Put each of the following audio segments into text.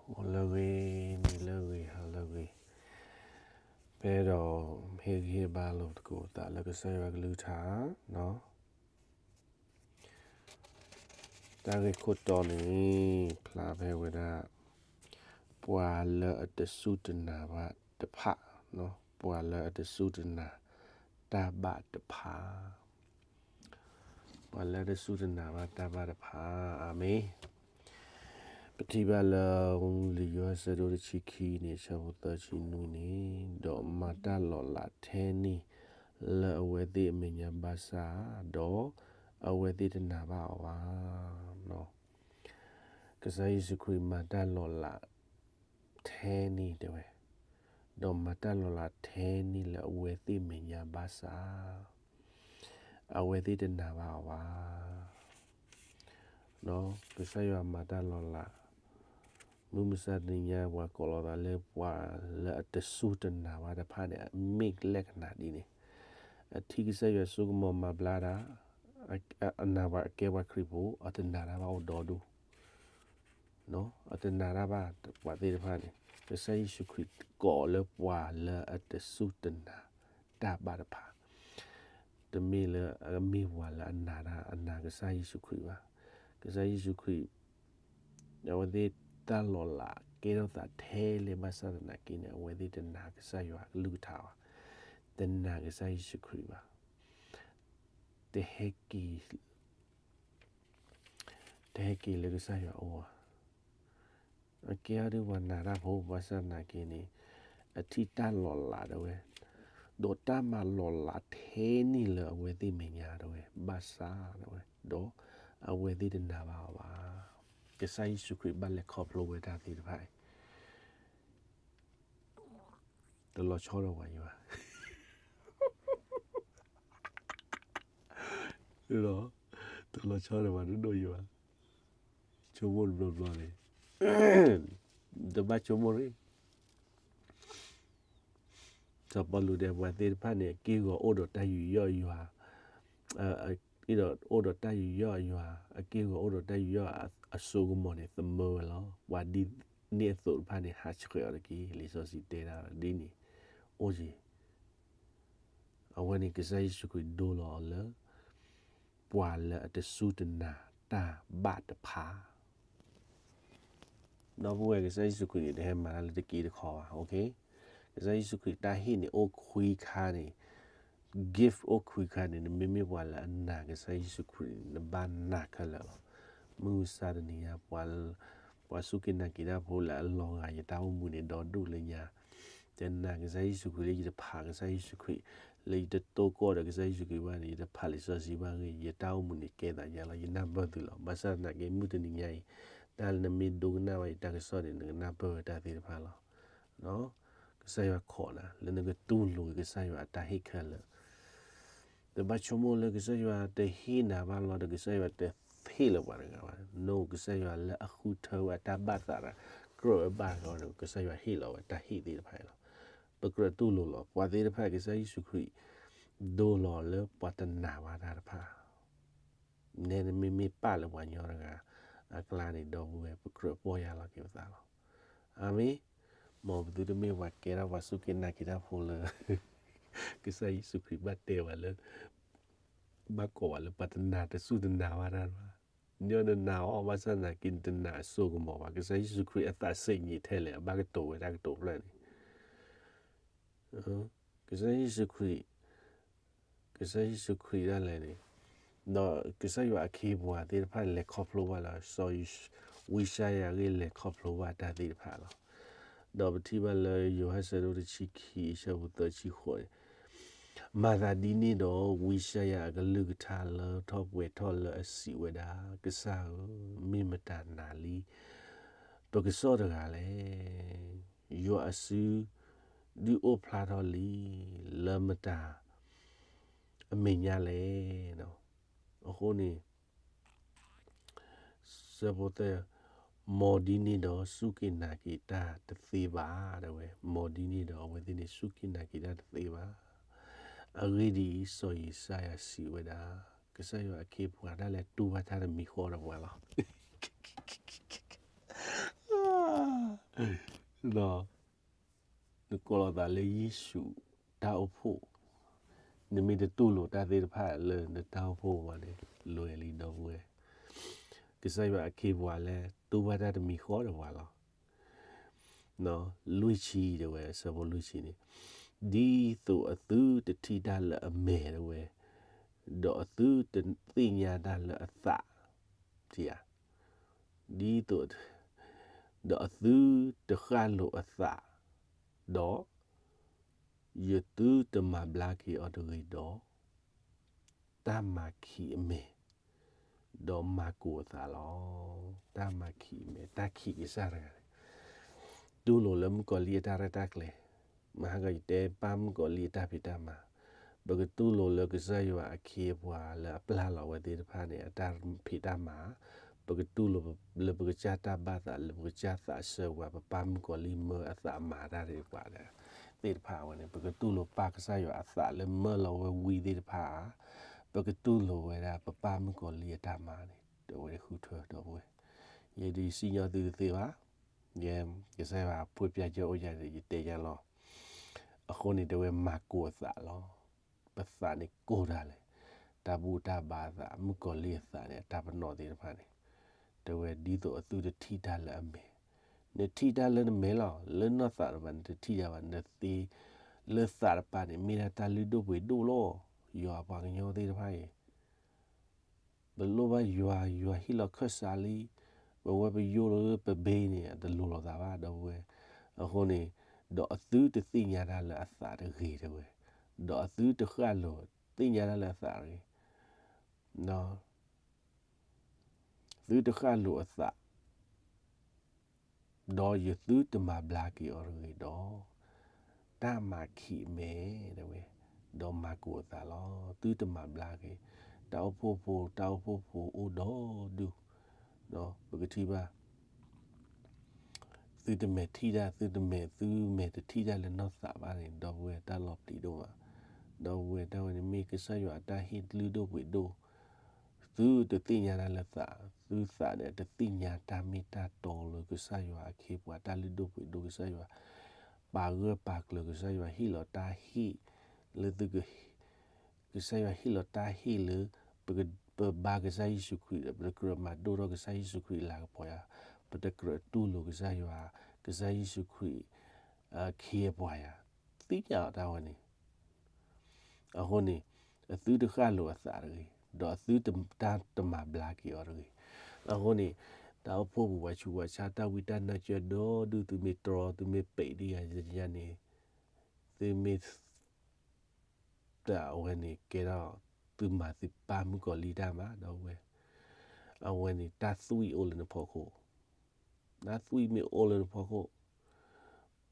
ဂီၤလၢအဂ့ၤ, နံၤလၢအဂ့ၤ, ဟါလၢအဂ့ၤ, ပအဲၣ်ဒိးဟ့ၣ်ဂံၢ်ဟ့ၣ်ဘါလိာ်သကိးသးလၢကစၢ်ယွၤကလုၢ်ကထါ, တၢ်ဂ့ၢ်ခိၣ်တီန့ၣ် ဖျါဖဲဝဲဒၣ် ပှၤလၢအတစူၢ်တနာ်ဘၣ်တဖၣ်, ပှၤလၢအတစူၢ်တနာ်တၢ်ဘၣ်တဖၣ် ပှၤလၢတစူၢ်တနာ်ဘၣ်တၢ်ဘၣ်တဖၣ်, အၤမ့ၣ်. ပထံၣ်ဘၣ်လၢ လံာ်ယိၤဟၣ်အဆၢဒိၣ်တဆံခံန့ၣ် အဆၢဖိသၢဆံနွံန့ၣ်, ဒီးမၤတၢ်လီၤလးထဲန့ၣ်လၢအဝဲသ့ၣ်အမဲာ်ညါဘၣ်ဆၣ်, ဒီးအဝဲသ့ၣ်တနာ်ဘၣ်အီၤဘၣ်. ကစၢ်ယ့ၣ်ၡူးခရံာ်မၤတၢ်လီၤလးထဲန့ၣ်တဲဝဲ, ဒီးမၤတၢ်လီၤလးထဲန့ၣ်လၢအဝဲသ့ၣ်မဲာ်ညါဘၣ်ဆၣ်, အဝဲသ့ၣ်တနာ်ဘၣ်အီၤဘၣ်. ကစၢ်ယွၤမၤတၢ်လီၤလး, မုၢ်မဆါတနံၤညါ ပှၤကိးလီၤသးလၢပှၤလၢအတစူၢ်တနာ်ဘၣ်တဖၣ်န့ၣ် အမ့ၢ်လၢကနၣ်ဒ်န့ၣ်, အထံၣ်ကစၢ်ယွၤစိကမီၤမၤဘျါတၢ်, အနာ်ပှၤအကဲပှၤခရံာ်ဖိ အတနာ်တၢ်ဘၣ်အိၣ်ဒီဒူၣ် အတနာ်တၢ်ဘၣ်ပှၤသ့ၣ်တဖၣ်န့ၣ်, ကစၢ်ယ့ၣ်ၡူးခရံာ်ကိးလၢပှၤလၢအတစူၢ်တနာ်တၢ်ဘၣ်တဖၣ်, တမ့ၢ်လၢအမ့ၢ်ပှၤလၢအနာ်တၢ် အနာ်ကစၢ်ယ့ၣ်ၡူးခရံာ်ဘၣ်. ကစၢ်ယ့ၣ်ၡူးခရံာ် အဝဲသ့ၣ်တၢ်လီၤလးကဲထီၣ်သးထဲလဲၣ်ဘၣ်ဆၣ်သနာ်က့န့ၣ် အဝဲသ့ၣ်တနာ်ကစၢ်ယွၤကလုၢ်ကထါဘၣ်, တနာ်ကစၢ်ယ့ၣ်ၡူးခရံာ်ဘၣ်, တဟဲက့ၤ တဟဲက့ၤလၢကစၢ်ယွၤအအိၣ်ဘၣ်. အကဲအီၤဒ်ပှၤနာ်တၢ်ဖိဘၣ်ဆၣ်သနာ်က့န့ၣ်, အထံၣ်တၢ်လီၤလးဒၣ်ဝဲ, ဒီးတၢ်မၤလီၤလးထဲန့ၣ်လၢအဝဲသ့ၣ်မဲာ်ညါဒၣ်ဝဲ ဘၣ်ဆၣ်ဒၣ်ဝဲ, ဒီးအဝဲသ့ၣ်တနာ်ဘၣ်အီၤဘၣ်. ကစၢ်ယ့ၣ်ၡူးခရံာ်ဘၣ်လဲၤခီဖျိဝဲတၢ်သ့ၣ်တဖၣ်အံၤ တလီၤဆီဒီးပှၤယွၤ, တလီၤဆီဒီးပှၤဒိၣ်ဒိၣ်ယွၤ, ဆိကမိၣ်တဘျီဘျီန့ၣ်, တဘၣ်ဆိကမိၣ်ရံၣ်. စီၤပီလူးတဲပှၤသ့ၣ်တဖၣ်န့ၣ် အက့ၢ်အဂီၤအိၣ်ဒီးတၢ်ယူးယီၣ်ယွၤ, အ, အိၣ်ဒီးတၢ်ယူးယီၣ်ယွၤ, အက့ၢ်အဂီၤအိၣ်ဒီးတၢ်ယူးယီၣ်အစိကမီၤန့ၣ် သမၢဝဲလီၤ. ပှၤဒ်န့ၣ်အသိးတဖၣ်န့ၣ် ဟးဆှဲးအီၤတက့ၢ်. လံာ်စီဆှံတဲဒၣ်ဒ်န့ၣ်, အိၣ်က့ၤ အဝဲန့ၣ်ကစၢ်ယ့ၣ်ၡူးခရံာ်ဒိလီၤအီၤလၢ ပှၤလၢအတစူၢ်တနာ်တၢ်ဘၣ်တဖၣ်, ဒီပုၢ်ဝဲၢ် ကစၢ်ယ့ၣ်ၡူးခရံာ်န့ၣ် တဟဲမၤတၢ်လၢတက့တခီဘၣ်, ကစၢ်ယ့ၣ်ၡူးခရံာ်တၢ်ဟ့ၣ်န့ၣ်အိၣ်ခွံခါန့ၣ်, gift အိၣ်ခွံခါန့ၣ် နမ့မ့ၢ်ပှၤလၢအနာ်ကစၢ်ယ့ၣ်ၡူးခရံာ်န့ၣ် နဘၣ်နာ်ခဲလၢာ်လီၤ. မုၢ်မဆါတနံၤညါ ပှၤစူၢ်က့ၤနာ်က့ၤတၢ်ဖိလၢအလီၤဂာ်ယတၢ်အိၣ်မူန့ၣ် ဒီဒူၣ်လၢညါ, ယနာ်ကစၢ်ယ့ၣ်ၡူးခရံာ်လၢယတဖးကစၢ်ယ့ၣ်ၡူးခရံာ်, လၢယတတိၢ်ကီၢ်ဒီးကစၢ်ယ့ၣ်ၡူးခရံာ်ဘၣ်န့ၣ် ယတဖးလံာ်စီဆှံဘၣ်ဂ့ၤ, ယတၢ်အိၣ်မူန့ၣ်ကဲသးယါလီၤ, ယနၢ်ပၢၢ်သုလီၤ. ဘၣ်ဆၣ်သနာ်က့ မုၢ်တနံၤညါအံၤ, တၢ်လၢနမ့ၢ်ဒိကနၣ်ဘၣ်ယတၢ်ကစီၣ်န့ၣ် နကနၢ်ပၢၢ်ဝဲတၢ်သ့ၣ်တဖၣ်လီၤ. ကစၢ်ယွၤခိးနၤ လၢနကတူၢ်လိာ်က့ၤကစၢ်ယွၤအတၢ်ဟ့ၣ်ခဲလၢာ် တဘၣ်ဆိကမိၣ်လၢကစၢ်ယွၤတဟ့ၣ်နၤဘၣ်လီၤဒီး ကစၢ်ယွၤတဟ့ၣ်လၢၤပှၤတဂၤဘၣ်. နအိၣ်ကစၢ်ယွၤလၢအဃုထၢဝဲအတၢ်ဘၣ်သးဒီး ကြၢးဝဲဘၣ်တဂၤဒီး ကစၢ်ယွၤဟ့ၣ်လီၤဝဲတၢ်ဟ့ၣ်သ့ၣ်တဖၣ်အံၤလီၤ. ပကြၢးတူၢ်လိာ်လီၤ. ပှၤသ့ၣ်တဖၣ် ကစၢ်ယ့ၣ်ၡူးခရံာ် ဒိလီၤလၢပှၤတနာ်ဘၣ်တၢ်တဖၣ် နဲနမ့မ့ၢ်ပာ်လၢပှၤညီတဂၤအကျါန့ၣ် ဒီပုၢ်ဝဲၢ် ပကြၢးပီၢ်ယၢ်လီၤက့ၤပသးလီၤ. အၤမ့ၣ်. မ်ပသုတမ့ၢ်ပှၤကဲထီၣ်ပှၤစူၢ်က့ၤနာ်က့ၤတၢ်ဖိလၢ ကစၢ်ယ့ၣ်ၡူးခရံာ်ဘၣ်တဲဝဲလၢ ဘၣ်ကိးဝဲလၢပှၤတနာ်တစူၢ်တနာ်ဘၣ်တၢ်ဘၣ်. ညီနနာ်အီၤ ဘၣ်ဆၣ်သနာ်က့ နတနာ်အစိကမီၤဘၣ်. ကစၢ်ယ့ၣ်ၡူးခရံာ်အသးစ့ၢ်ကီးထဲလဲၣ် အဘၣ်ကတိၤဝဲတၢ်ကတိၤဖျၢၣ်န့ၣ် ကစၢ်ယ့ၣ်ၡူးခရံာ်, ကစၢ်ယ့ၣ်ၡူးခရံာ်ဒၣ်လဲာ်န့ၣ်, ဒီးကစၢ်ယွၤအခ့အပှၤသ့ၣ်တဖၣ်လဲၤခီဖျိဘၣ်လီၤ. စီၤဝံယၡါယၤဂ့ၢ်လဲၤခီဖျိဘၣ်တၢ်သ့ၣ်တဖၣ်လီၤ. ဒီးပထံၣ်ဘၣ်လၢယိၤဟၣ်ဆၢဒိၣ်တဆံခံ အဆၢဖိသၢဆံဃိးန့ၣ်, မၤသးဒ်န့ၣ်ဒီး ဝံယၡါယၤအကလုၢ်ကထါလၢထီၣ်ပှဲၤထီၣ်လၢအစံးဝဲဒၣ်, ကစၢ်ဧၢ, မ့ၢ်မတၤနာ်လံ ပကစီၣ်တဂၤလဲၣ်. ယွၤအစုဒုးအိၣ်ဖျါထီၣ်လံ လၢမတၤအမဲာ်ညါလဲၣ်. အဃိန့ၣ် ဆၢဖိသၢ, မ်ဒ်န့ၣ်ဒီးစူၢ်က့ၤနာ်က့ၤတၢ်တသ့ဘၣ် တဲဝဲ, မ်ဒ်န့ၣ်ဒီးအဝဲသ့ၣ်န့ၣ် စူၢ်က့ၤနာ်က့ၤတၢ်တသ့ဘၣ်. အဂ့ၢ်ဒ်အံၤ, စီၤယံးစယၤစံးဝဲဒၣ်, ကစၢ်ယွၤအခ့အပှၤဒၣ်လဲာ်တူၢ်ဘၣ်တၢ်တမံၤဃီဒီးပှၤလီၤ. ဒီး နကိးလီၤသးလၢယ့ၣ်ၡူးတၢ်အိၣ်ဖှိၣ်, နမ့ၢ်တတူၢ်လိာ်တၢ်သ့ၣ်တဖၣ်လၢနတၢ်အိၣ်ဖှိၣ်ဘၣ်န့ၣ် လွဲလံ ဒီပုၢ်ဝဲၢ်. ကစၢ်ယွၤအခ့အပှၤလၢ တူၢ်ဘၣ်တၢ်တမံၤဃီဒီးပှၤလီၤ. လွံၢ်ဆံတဲဝဲ အဆၢဖိလွံၢ်ဆံန့ၣ်, ဒ်သိးအသုတထံၣ်တၢ်လၢအမဲာ်တဲဝဲ, ဒီးအသုတသ့ၣ်ညါတၢ်လၢအသး, ဧါ, ဒ်သိး ဒီးအသုတဃၣ်လိာ်အသး, ဒီး ယသုတမၤဘျါက့ၤအီၤတဂ့ၤဒီး တၢ်မၤခံးအမဲာ်, ဒီးမၤကိာ်အသးလီၤ. တၢ်မၤခံးအမဲာ်, တၢ်ခံးကစၢ်တဂၤန့ၣ်, တူၢ်လိာ်လၢမုၣ်ကီၤလံၢ်အတၢ်ရဲၣ်တၢ်ကျဲၤ, မဟါကယတဲပၢ်မုၣ်ကီၤလံၢ်အတၢ်ဖံးတၢ်မၤ, ပကတူၢ်လိာ်လၢကစၢ်ယွၤအခ့အပှၤလၢအပျၢ်လီၤဝဲသ့ၣ်တဖၣ်န့ၣ် အတၢ်ဖံးတၢ်မၤ, ပကတူၢ်လိာ်လၢပကစၢ်တၢ်ဘၣ်သး လၢပကစၢ်သးဆၢဝဲ ပပၢ်မုၣ်ကီၤလံၢ်မၢအသးမၤတၢ်ဒ်ပှၤဒီး သ့ၣ်တဖၣ်ဝဲန့ၣ် ပကတူၢ်လိာ်ပၢ်ကစၢ်ယွၤအသးလၢမၢလီၤဝဲဝံသ့ၣ်တဖၣ်ဧါ, ပကတူၢ်လိာ်ဝဲဒၣ်ပပၢ်မုၣ်ကီၤလံၢ်အတၢ်မၤန့ၣ် ဒီးဝဲဃုထၢဒီပုၢ်ဝဲၢ်, ယဲဒုးစံၣ်ညီၣ်သုတသ့ဘၣ်, ယဲ ကစၢ်ယွၤဖိးဖျါကၢအိၣ်ယၤဒီး ယတဲယၤလီၤ. အဃိန့ၣ်တဲဝဲမၤကိာ်အသးလီၤ. ပသးန့ၣ်ကိၢ်တၢ်လဲၣ်, တၢ်ဘူၣ်တၢ်ဘါအသး မုၣ်ကီၤလံၢ်အသးန့ၣ် အတၢ်ပနီၣ်သ့ၣ်တဖၣ်န့ၣ်, တဲဝဲဒ်သိးအသုတထံၣ်တၢ်လၢအမဲာ်, နထံၣ်တၢ်လၢနမဲာ်လီၤ, လၢနီၢ်သးတပၤနတထံၣ်တၢ်ဘၣ်, နသ့လၢသးတပၤန့ၣ် မ့ၢ်ဒၣ်တၢ်လုၢ်ဒိၣ်ပှ့ၤဒိၣ်လီၤ. ယွၤအပှၤကညီသ့ၣ်တဖၣ်အံၤ ပလိၣ်ဘၣ်ယွၤ, ယွၤဟ့ၣ်လီၤခၢၣ်စးလံ, ပဝဲပယိၣ်လၢပဘ့န့ၣ် အတလိၤလိာ်သးဘၣ် ဒီပုၢ်ဝဲၢ်. အဃိန့ၣ်, ဒီးအသုတသ့ၣ်ညါတၢ်လၢအသးတဂ့ၤတဲဝဲ, ဒီးအသုတဃၣ်လိာ်သ့ၣ်ညါတၢ်လၢအသးတဂ့ၤ, သုတဃၣ်လိာ်အသး ဒီးယသုတမၤဘျါက့ၤအီၤတဂ့ၤဒီး, တၢ်မၤခံးအမဲာ်တဲဝဲ, ဒီးမၤကိာ်အသးလီၤ. သုတမၤဘျါက့ၤ, တၢ်အိၣ်ဖှိၣ်ဖိ, တၢ်အိၣ်ဖှိၣ်ဖိအိၣ်ဒီဒူၣ်, ဒီးပကထံၣ်ဘၣ် သုတမဲာ်ထံၣ်တၢ်, သုတမဲာ်, သုမဲာ်တထံၣ်တၢ်လၢနီၢ်သးဘၣ်န့ၣ် ဒီပုၢ်ဝဲၢ် တၢ်လီၤပျံၤဒိၣ်မး, ဒီပုၢ်ဝဲၢ် တၢ်ဝဲန့ၣ်မ့ၢ်ကစၢ်ယွၤအတၢ်ဟ့ၣ်လုၢ်ဒိၣ်ပှ့ၤဒိၣ်, သုတသ့ၣ်ညါတၢ်လၢသး, သုသးန့ၣ် တသ့ၣ်ညါတၢ်မ့ၢ်တၢ်တီလၢကစၢ်ယွၤအခ့အပှၤတၢ်လုၢ်ဒိၣ်ပှ့ၤဒိၣ်, ကစၢ်ယွၤ ပာ်ဂၢၢ်ပာ်ကျၢၤ, ကစၢ်ယွၤဟ့ၣ်လီၤတၢ်ဟ့ၣ်, လၢသုက ကစၢ်ယွၤဟ့ၣ်လီၤတၢ်ဟ့ၣ်လၢ ပက, ပဘါကစၢ်ယ့ၣ်ၡူးခရံာ်ဒီး ပတကြၢးမၤဒိၣ်ထီၣ်ကစၢ်ယ့ၣ်ၡူးခရံာ်အလၤကပီၤယၤ, ပတကြၢးတူၢ်လိာ်ကစၢ်ယွၤ, ကစၢ်ယ့ၣ်ၡူးခရံာ် အခ့အပှၤယၤ, သ့ၣ်ညါအီၤတၢ်ဝဲန့ၣ်, အဃိန့ၣ်, အသုတဃၣ်လိာ်အသးတဂ့ၤ, ဒီးအသုတ, တၢ်တမၤဘျါက့ၤအီၤတဂ့ၤ, အဃိန့ၣ်, တၢ်အိၣ်ဖှိၣ်ပူၤပှၤဆူးပှၤဆါ တၢ်ဝံတၢ်နါကၢဒီဒူၣ် သုမ့ၢ်တြီ သုမ့ၢ်ပဲာ်ဒံးယၤန့ၣ်, သုမ့ၢ် တၢ်အဝဲန့ၣ်ကဲထီၣ် သုမၤသုပၢ်မုၣ်ကီၤလံၢ်တၢ်မၤ ဒီပုၢ်ဝဲၢ်, အဝဲန့ၣ်တၢ်သွံၣ်အိၣ်လၢနဖီခိၣ်, တၢ်သွံၣ်မ့ၢ်အိၣ်လၢနဖီခိၣ်,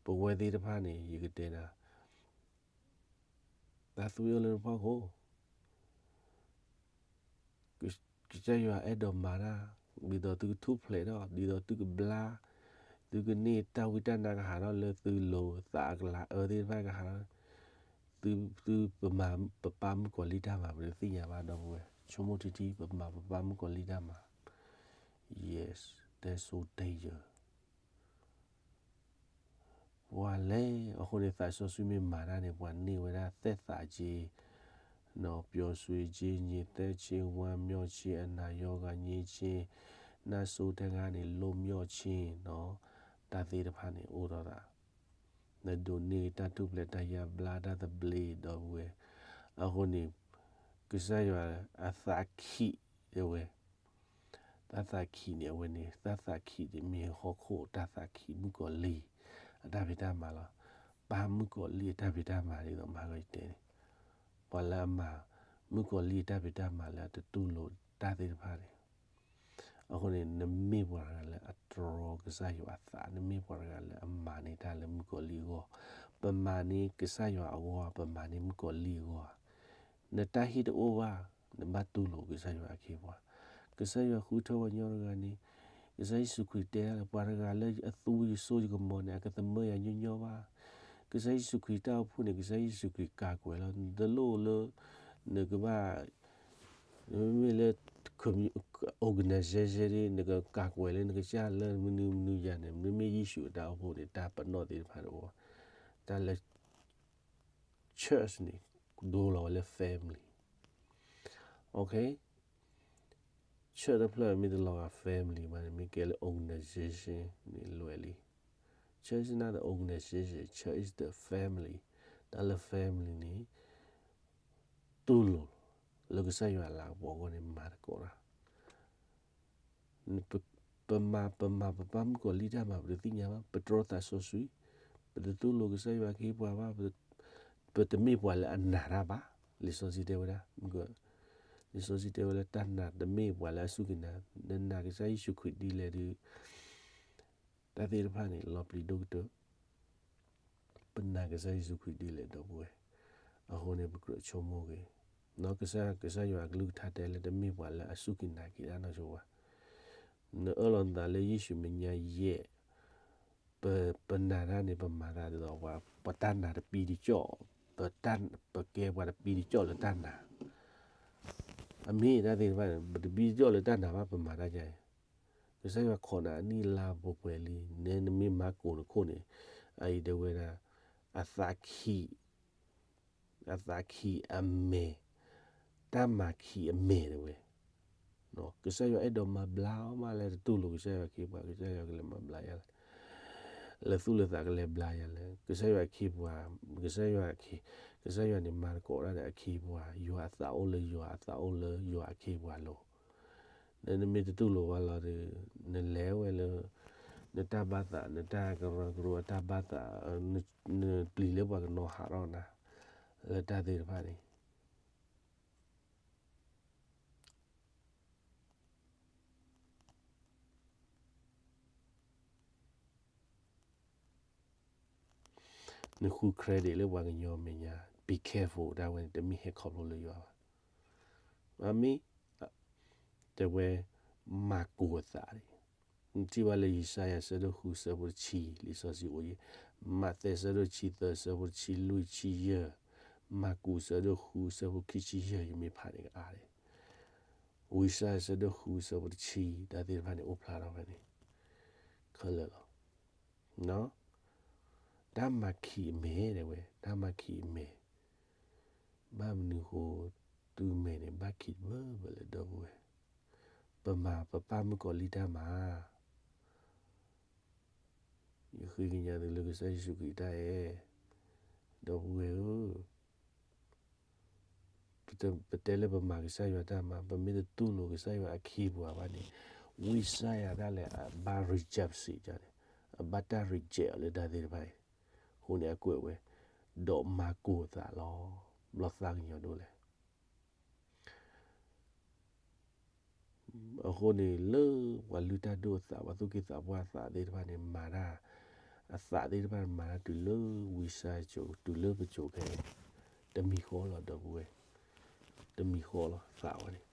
ပဝဲသ့ၣ်တဖၣ်န့ၣ် ယကတဲနၤ, တၢ်သွံၣ်အိၣ်လၢနဖီခိၣ် ကစၢ်ယွၤအဲၣ်ဒိးမၤတၢ်, ဒ်သိးသုကထူၣ်ဖျဲးထီၣ်, ဒ်သိးသုကဘျါ, သုကန့ၢ်တၢ်ဝံတၢ်နါကဟးထီၣ်လၢသုလိၤသးအကလၤအၢသ့ၣ်တဖၣ်ကဟးထီၣ်, သု, သုပမၤပပၢ်မုၣ်ကီၤလံၢ်တၢ်မၤ ပတသ့ၣ်ညါဘၣ် ဒီပုၢ်ဝဲၢ်, ဆိကမိၣ်ထံထံ ပမၤပပၢ်မုၣ်ကီၤလံၢ်တၢ်မၤ, yes, that's so danger. ပှၤလဲၤ အဃိန့ၣ် သးစီဆှံမ့ၢ်မၤတၢ်န့ၣ် ပှၤန့ၢ်ဝဲဒၣ်သက်သာခြင်း, ပျော်ရွှင်ခြင်း, ငြိမ်သက်ခြင်း, ဝမ်းမြောက်ခြင်း, အနာရောဂါငြိမ်းခြင်း, နတ်ဆိုးတဂၤန့ၣ် လွတ်မြောက်ခြင်း, တၢ်သ့ၣ်တဖၣ်န့ၣ်အိၣ်ဒီးသး, နဒိးန့ၢ်တၢ်ထူၣ်ဖျဲး တၢ်ယါဘျါ တၢ်သဘျ့ ဒီပုၢ်ဝဲၢ်, အဃိန့ၣ် ကစၢ်ယွၤအသးခံးတဲဝဲ တၢ်သးခံးန့ၣ် အဝဲန့ၣ် တၢ်သးခံးန့ၣ်မ့ၢ်ဟီၣ်ခိၣ်တၢ်သးခံး မုၣ်ကီၤလံၢ်အတၢ်ဖံးတၢ်မၤလီၤ. ပၢ်မုၣ်ကီၤလံၢ်အတၢ်ဖံးတၢ်မၤဒ်သိးမၤဂီၤယတဲန့ၣ်, ပှၤလၢအမၤ မုၣ်ကီၤလံၢ်အတၢ်ဖံးတၢ်မၤလၢအတတူၢ်လိာ်တၢ်သ့ၣ်တဖၣ်န့ၣ်, အဃိန့ၣ် နမ့ၢ်ပှၤတဂၤလၢအတြီကစၢ်ယွၤအသး, နမ့ၢ်ပှၤတဂၤလၢအမၤန့ၢ်တၢ်လၢမုၣ်ကီၤလံၢ်အဂီၢ်, ပမၤန့ၢ်ကစၢ်ယွၤအဂီၢ်, ပမၤန့ၢ်မုၣ်ကီၤလံၢ်အဂီၢ်, နတၢ်ဟ့ၣ်တအိၣ်ဘၣ်, နဘၣ်တူၢ်လိာ်ကစၢ်ယွၤအခ့အပှၤ, ကစၢ်ယွၤဃုထၢပှၤကညီတဂၤန့ၣ်, ကစၢ်ယ့ၣ်ၡူးခရံာ်တဲဒၣ်လၢ ပှၤတဂၤလၢအသူယစိယကမီၤန့ၣ် အကသမၢယၤညီညီဘၣ်. ကစၢ်ယ့ၣ်ၡူးခရံာ်တၢ်အိၣ်ဖှိၣ်န့ၣ် ကစၢ်ယ့ၣ်ၡူးခရံာ်ကၤကွဲးလီၤ. နတလိၣ်လၢ နကဘၣ် မ့မ့ၢ်လၢ organization ဒ် နကကးကွဲးလၢနကစၢ်လၢမနုၤမနုၤယၤန့ၣ် မ့မ့ၢ်ယ့ၣ်ၡူးအတၢ်အိၣ်ဖှိၣ်န့ၣ် တၢ်ပနီၣ်သ့ၣ်တဖၣ်တအိၣ်ဘၣ်. တၢ်လၢ church န့ၣ် ဒိလီၤဝဲလၢ family. Okay, church တဖျၢၣ်မ့ၢ်တလီၤဂာ် family ဘၣ်န့ၣ် မ့ၢ်ကဲလၢ organization န့ၣ်လွဲၢ်လံ. Church is not the organization, church is the family. တၢ်လၢ family န့ၣ် တူၢ်လိာ်လၢကစၢ်ယွၤအလၤကပီၤအဂီၢ်န့ၣ် မၤသကိးတၢ် ပမၤ ပမၤ ပပာ်မုၣ်ကီၤလံၢ်တၢ်မၤ ပတသ့ၣ်ညါဘၣ်, ပတြီသးစီဆှံ, ပတတူၢ်လိာ်ကစၢ်ယွၤအခ့အပှၤဘၣ်, ပတမ့ၢ်ပှၤလၢအနာ်တၢ်ဘၣ်. လံာ်စီဆှံတဲဝဲဒၣ်, လံာ်စီဆှံတဲဝဲလၢတၢ်နာ်တမ့ၢ်ပှၤလၢအစူၢ်က့ၤနာ်, နနာ်ကစၢ်ယ့ၣ်ၡူးခရံာ်ဒ်လဲၣ်ဒီး တၢ်သ့ၣ်တဖၣ်န့ၣ် လီၤပျံၤဒိၣ်ကတၢၢ် ပနာ်ကစၢ်ယ့ၣ်ၡူးခရံာ်ဒ်လဲၣ်ဒီပုၢ်ဝဲၢ်, အဃိန့ၣ် ပကြၢးဆိကမိၣ်က့ၤ, ကစၢ်ယွၤအကလုၢ်ကထါတဲလၢ တမ့ၢ်ပှၤလၢအစူၢ်က့ၤနာ်က့ၤတၢ်နီတဘျီဘၣ်. နအၢၣ်လီၤနသးလၢယ့ၣ်ၡူးမဲာ်ညါယဲၢ်, ပနာ်တၢ်န့ၣ် ပမၤသးဒ်သိး ပတၢ်နာ်တပံတကၠီၣ်, ပကဲပှၤတပံတကၠီၣ်လၢတၢ်နာ် အမ့ၢ်တၢ်သ့ၣ်တဖၣ်န့ၣ် ပတပံတကၠီၣ်လၢတၢ်နာ်ဘၣ် ပမၤတၢ်ဒ်အံၤ, ကစၢ်ယွၤခိးနၤအနံၣ်လါပှဲၤပှဲၤလံ, နဲနမ့ၢ်မၤကိာ်နခိၣ်န့ၣ်, အအံၤတဲဝဲဒၣ်, အသးခံ, အသးခံအမဲာ်, တၢ်မၤခံအမဲာ်တဲဝဲ, ကစၢ်ယွၤအဲၣ်ဒိးမၤဘျါအီၤမး လၢတတူၢ်လိာ်ကစၢ်ယွၤအခ့အပှၤ ကစၢ်ယွၤကလဲၤမၤဘျါယၤလဲၣ်, လၢသူၣ်လၢသးကလဲၤဘျါယၤလဲၣ်, ကစၢ်ယွၤအခ့အပှၤ, ကစၢ်ယွၤ, ကစၢ်ယွၤန့ၣ် မၤသကိးတၢ်ဒီးအခ့အပှၤ, ယွၤအသးအိၣ်လၢယွၤအသးအိၣ်လၢယွၤအခ့အပှၤလီၤ. နမ့ၢ်တတူၢ်လိာ်ဘၣ်လီၤဒီး, နလဲၤဝဲလၢ နတၢ်ဘၣ်သး, နတၢ်ကရၢကရိအတၢ်ဘၣ်သး, နပျံၤလၢပှၤကနီၤဟးထီၣ်နၤ, လၢတၢ်သ့ၣ်တဖၣ်န့ၣ် နဃု credit လၢပှၤကညီမဲာ်ညါ, be careful တၢ်ဝဲန့ၣ် တမ့ၢ်ဟဲခီဖျိလၢယွၤဘၣ်. အမ့ၢ်, တဲဝဲ, မၤကိာ်အသးန့ၣ်, နထံၣ်ဘၣ်လၢယၡါယၤ ဆၢဒိၣ်ဃု ဆၢဖိတဆံ လံာ်စီဆှံအိၣ်ယဲၢ်, မးသဲ ဆၢဒိၣ်ဆံသၢ ဆၢဖိတဆံလွံၢ် ဆံယဲၢ်, မၢ်ကူး ဆၢဒိၣ်ဃု ဆၢဖိခံဆံယဲၢ် ယမ့ၢ်ဖးန့ၣ်ကအါန့ၣ်, ဝံယၡါယၤ ဆၢဒိၣ်ဃု ဆၢဖိတဆံ တၢ်သ့ၣ်တဖၣ်န့ၣ် အိၣ်ဖျါထီၣ်ဖဲန့ၣ် ခဲလၢာ်လီၤ. တၢ်မၤခံအမဲာ်တဲဝဲ, တၢ်မၤခံအမဲာ်, ဘၣ်မနုၤဃိ, သုမဲာ်န့ၣ် ဘၣ်ခံတဘၢဘၢလဲၣ် ဒီပုၢ်ဝဲၢ်, ပမၤပပာ်မုၣ်ကီၤလံၢ်တၢ်မၤ ယဃ့ကညးသုလၢကစၢ်ယ့ၣ်ၡူးခရံာ်တၢ်အဲၣ်, ဒီပုၢ်ဝဲၢ်ဧၢ, ပတဲလၢပမၤကစၢ်ယွၤတၢ်မၤ, ပမ့ၢ်တတူၢ်လိာ်ကစၢ်ယွၤအခ့အပှၤဘၣ်န့ၣ်, ဝံယၡါယၤဒၣ်လဲာ်အဘၣ် reject စ့ၢ်ကီးန့ၣ်, အဘၣ်တၢ် reject အီၤလၢတၢ်သ့ၣ်တဖၣ်အံၤ, အဃိန့ၣ်အကွဲးဝဲ, ဒီးမၤကိာ်အသးလီၤ, ဘျီသးကညီၤဒိၣ်လဲၣ် အဃိန့ၣ် လၢပှၤလုၢ်တၢ်ဒိၣ်အသး ပှၤသူၣ်က့သးပှၢ်အသးသ့ၣ်တဖၣ်န့ၣ် မၤတၢ်, အသးသ့ၣ်တဖၣ်န့ၣ် မၤတၢ်တုၤလၢဝံစါကၠိ, တုၤလၢပကၠိခဲအံၤ, တမံၤဃီလီၤ ဒီပုၢ်ဝဲၢ်, တမံၤဃီလီၤ သးဝဲန့ၣ်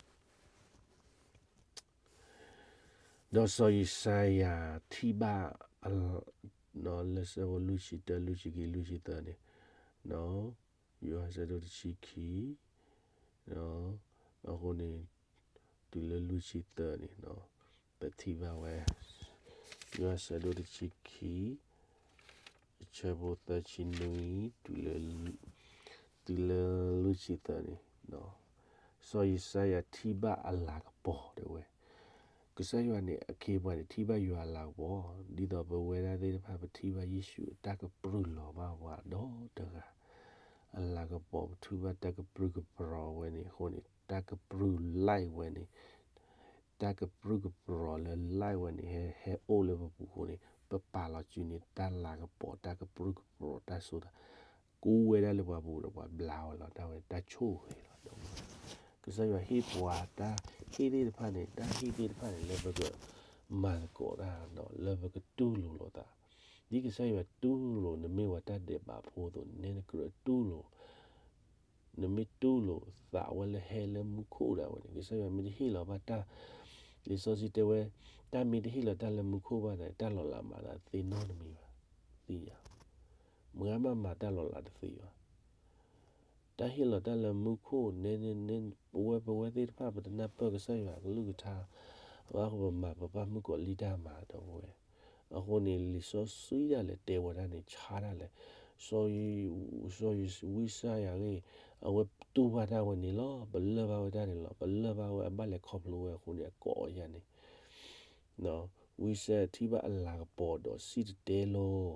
ဒီးစီၤယၡါယၤထံၣ်ဘၣ် လၢဆၢဖိလွံၢ်ဆံတၢ လွံၢ်ဆံခံ လွံၢ်ဆံသၢန့ၣ်, ယိၤဟၣ်ဆၢဒိၣ်တဆံခံ, အဃိန့ၣ် တုၤလၢလွံၢ်ဆံသၢန့ၣ်, ပထံၣ်ဘၣ်ဝဲ, ယိၤဟၣ်ဆၢဒိၣ်တဆံခံ, အဆၢဖိသၢဆံနွံ, တုၤလၢလွံၢ်ဆံသၢန့ၣ်, စီၤယၡါယၤထံၣ်ဘၣ်အလၤကပီၤတဲဝဲ, ကစၢ်ယွၤန့ၣ် အခ့အပှၤန့ၣ် ထံၣ်ဘၣ်ယွၤအလၤကပီၤ, ဒ်သိးပဝဲဒၣ်သ့ၣ်တဖၣ် ပထံၣ်ဘၣ်ယ့ၣ်ၡူးအတၢ်ကပြုၢ်လီၤဘၣ်ပှၤဒီတဂၤ, အလၤကပီၤ ပထံၣ်ဘၣ်တၢ်ကပြုၢ်ကပြီၤဝဲန့ၣ်အဃိန့ၣ် တၢ်ကပြုၢ် light ဝဲန့ၣ်, တၢ်ကပြုၢ်ကပြီၤလၢ light ဝဲန့ၣ် ဟဲအိၣ်လၢပပူၤအဃိန့ၣ် ပပာ်လီၤစုန့ၣ် တၢ်လၤကပီၤ တၢ်ကပြုၢ်ကပြီၤ တၢ်စိတၢ် ကူဝဲဒၣ်လၢပှၤပူၤဒီးပှၤဘျါဝဲလီၤ. တၢ်ဝဲတၢ်ဆိၣ်ဂ့ၤလီၤ. ကစၢ်ယွၤဟ့ၣ်ပှၤတၢ်ဟ့ၣ်သ့ၣ်တဖၣ်န့ၣ် တၢ်ဟ့ၣ်သ့ၣ်တဖၣ်န့ၣ် လၢပကမၤသကိးတၢ်ဒီး လၢပကတူၢ်လိာ်လိာ်သး, ဒ်ကစၢ်ယွၤတူၢ်လိာ် နမ့ၢ်ပှၤတၢ်ဒဲးဘးဖိအသိးန့ၣ် နကတူၢ်လိာ် နမ့ၢ်တူၢ်လိာ်သးဝဲလၢဟဲလၢမူခိၣ်ဒၣ်ဝဲန့ၣ် ကစၢ်ယွၤမ့ၢ်တဟ့ၣ်လီၤဘၣ်တၢ်, လံာ်စီဆှံတဲဝဲ, တၢ်မ့ၢ်တဟ့ၣ်လီၤတၢ်လၢမူခိၣ်ဘၣ်န့ၣ် တၢ်လီၤလးမၤတၢ်သ့နီတမံၤဘၣ်. သ့ၣ်ညါ, မုၢ်ဂၤမးမၤတၢ်လီၤလးတသ့ဘၣ်. တၢ်ဟ့ၣ်လီၤတၢ်လၢမူခိၣ် နဲနဲနဲ ပဝဲပဝဲသ့ၣ်တဖၣ် ပတနၢ်ပၢၢ်ကစၢ်ယွၤအကလုၢ်ကထါဘၣ်အဃိ ပမၤပပၢ်မုၣ်ကီၤလံၢ်တၢ်မၤ ဒီပုၢ်ဝဲၢ်. အဃိန့ၣ် လံာ်စီဆှံဒၣ်လဲာ်တဲဝဲဒၣ်န့ၣ် ဆါဒၣ်လဲာ် စီၤယိၤ စီၤယိၤဝံစါယၤဂ့ၢ် အဝဲတူၢ်ဘၣ်တၢ်ဝဲန့ၣ်လီၤ. ပလၢၢ်ဘၣ်ဝဲတၢ်န့ၣ်လီၤ. ပလၢၢ်ဘၣ်ဝဲအဘၣ်လဲၤခီဖျိဝဲအဃိန့ၣ် အကိးယၤန့ၣ် ဝံစါယၤထံၣ်ဘၣ်အလၤကပီၤဒီးစံၣ်တဲၤတဲလီၤ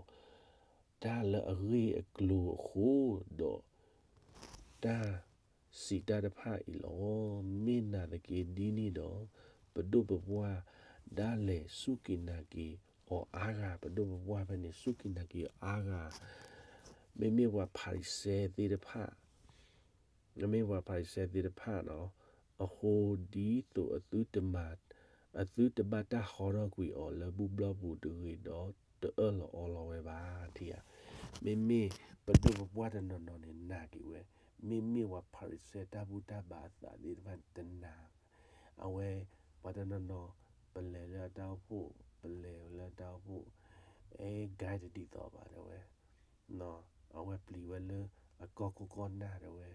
တၢ်လၢအဂ့ၢ်အကျိၤအဃိ ဒီး တၢ်စံးတၢ်တဖၣ်အံၤလီၤ. မ့ၢ်နာ်သက့ဒ်န့ၣ်ဒီး ပဒိၣ်ပပှၢ်ဒၣ်လဲာ်စူၢ်က့ၤနာ်က့ၤအီၤအါဂၤ ပဒိၣ်ပပှၢ်ဖဲန့ၣ် စူၢ်က့ၤနာ်က့ၤအီၤအါဂၤ မ့မ့ၢ်ပှၤဖၤရံၤၡဲသ့ၣ်တဖၣ် မ့မ့ၢ်ပှၤဖၤရံၤၡဲသ့ၣ်တဖၣ်နီၤ အဃိဒ်သိးအသုတမၤ အသုတဘၣ်တၢ်ဟီထီၣ်ကွံာ်အီၤလၢဘူၣ်ဘျီၣ်ပူၤတဂ့ၤဒီး တအၢၣ်လီၤအီလီၤဝဲဘၣ် ထံဧါ. မ့မ့ၢ်ပဒိၣ်ပပှၢ်တနီၤနီၤန့ၣ် နာ်က့ၤဝဲ, မ့မ့ၢ်ပှၤဖၤရံၤၡဲတၢ်ဘူၣ်တၢ်ဘါအသးသ့ၣ်တဖၣ်န့ၣ် တနာ်, အဝဲ ပှၤတနီၤနီၤ ပလဲၤလၢအတၢ်အိၣ်ဖှိၣ် ပလဲၤလၢအတၢ်အိၣ်ဖှိၣ် အဲ guide တဒ်သိးဘၣ်တဲဝဲ အဝဲပျံၤဝဲလၢအကီၢ်ခိၣ်ကီၢ်နၢ်တဲဝဲ,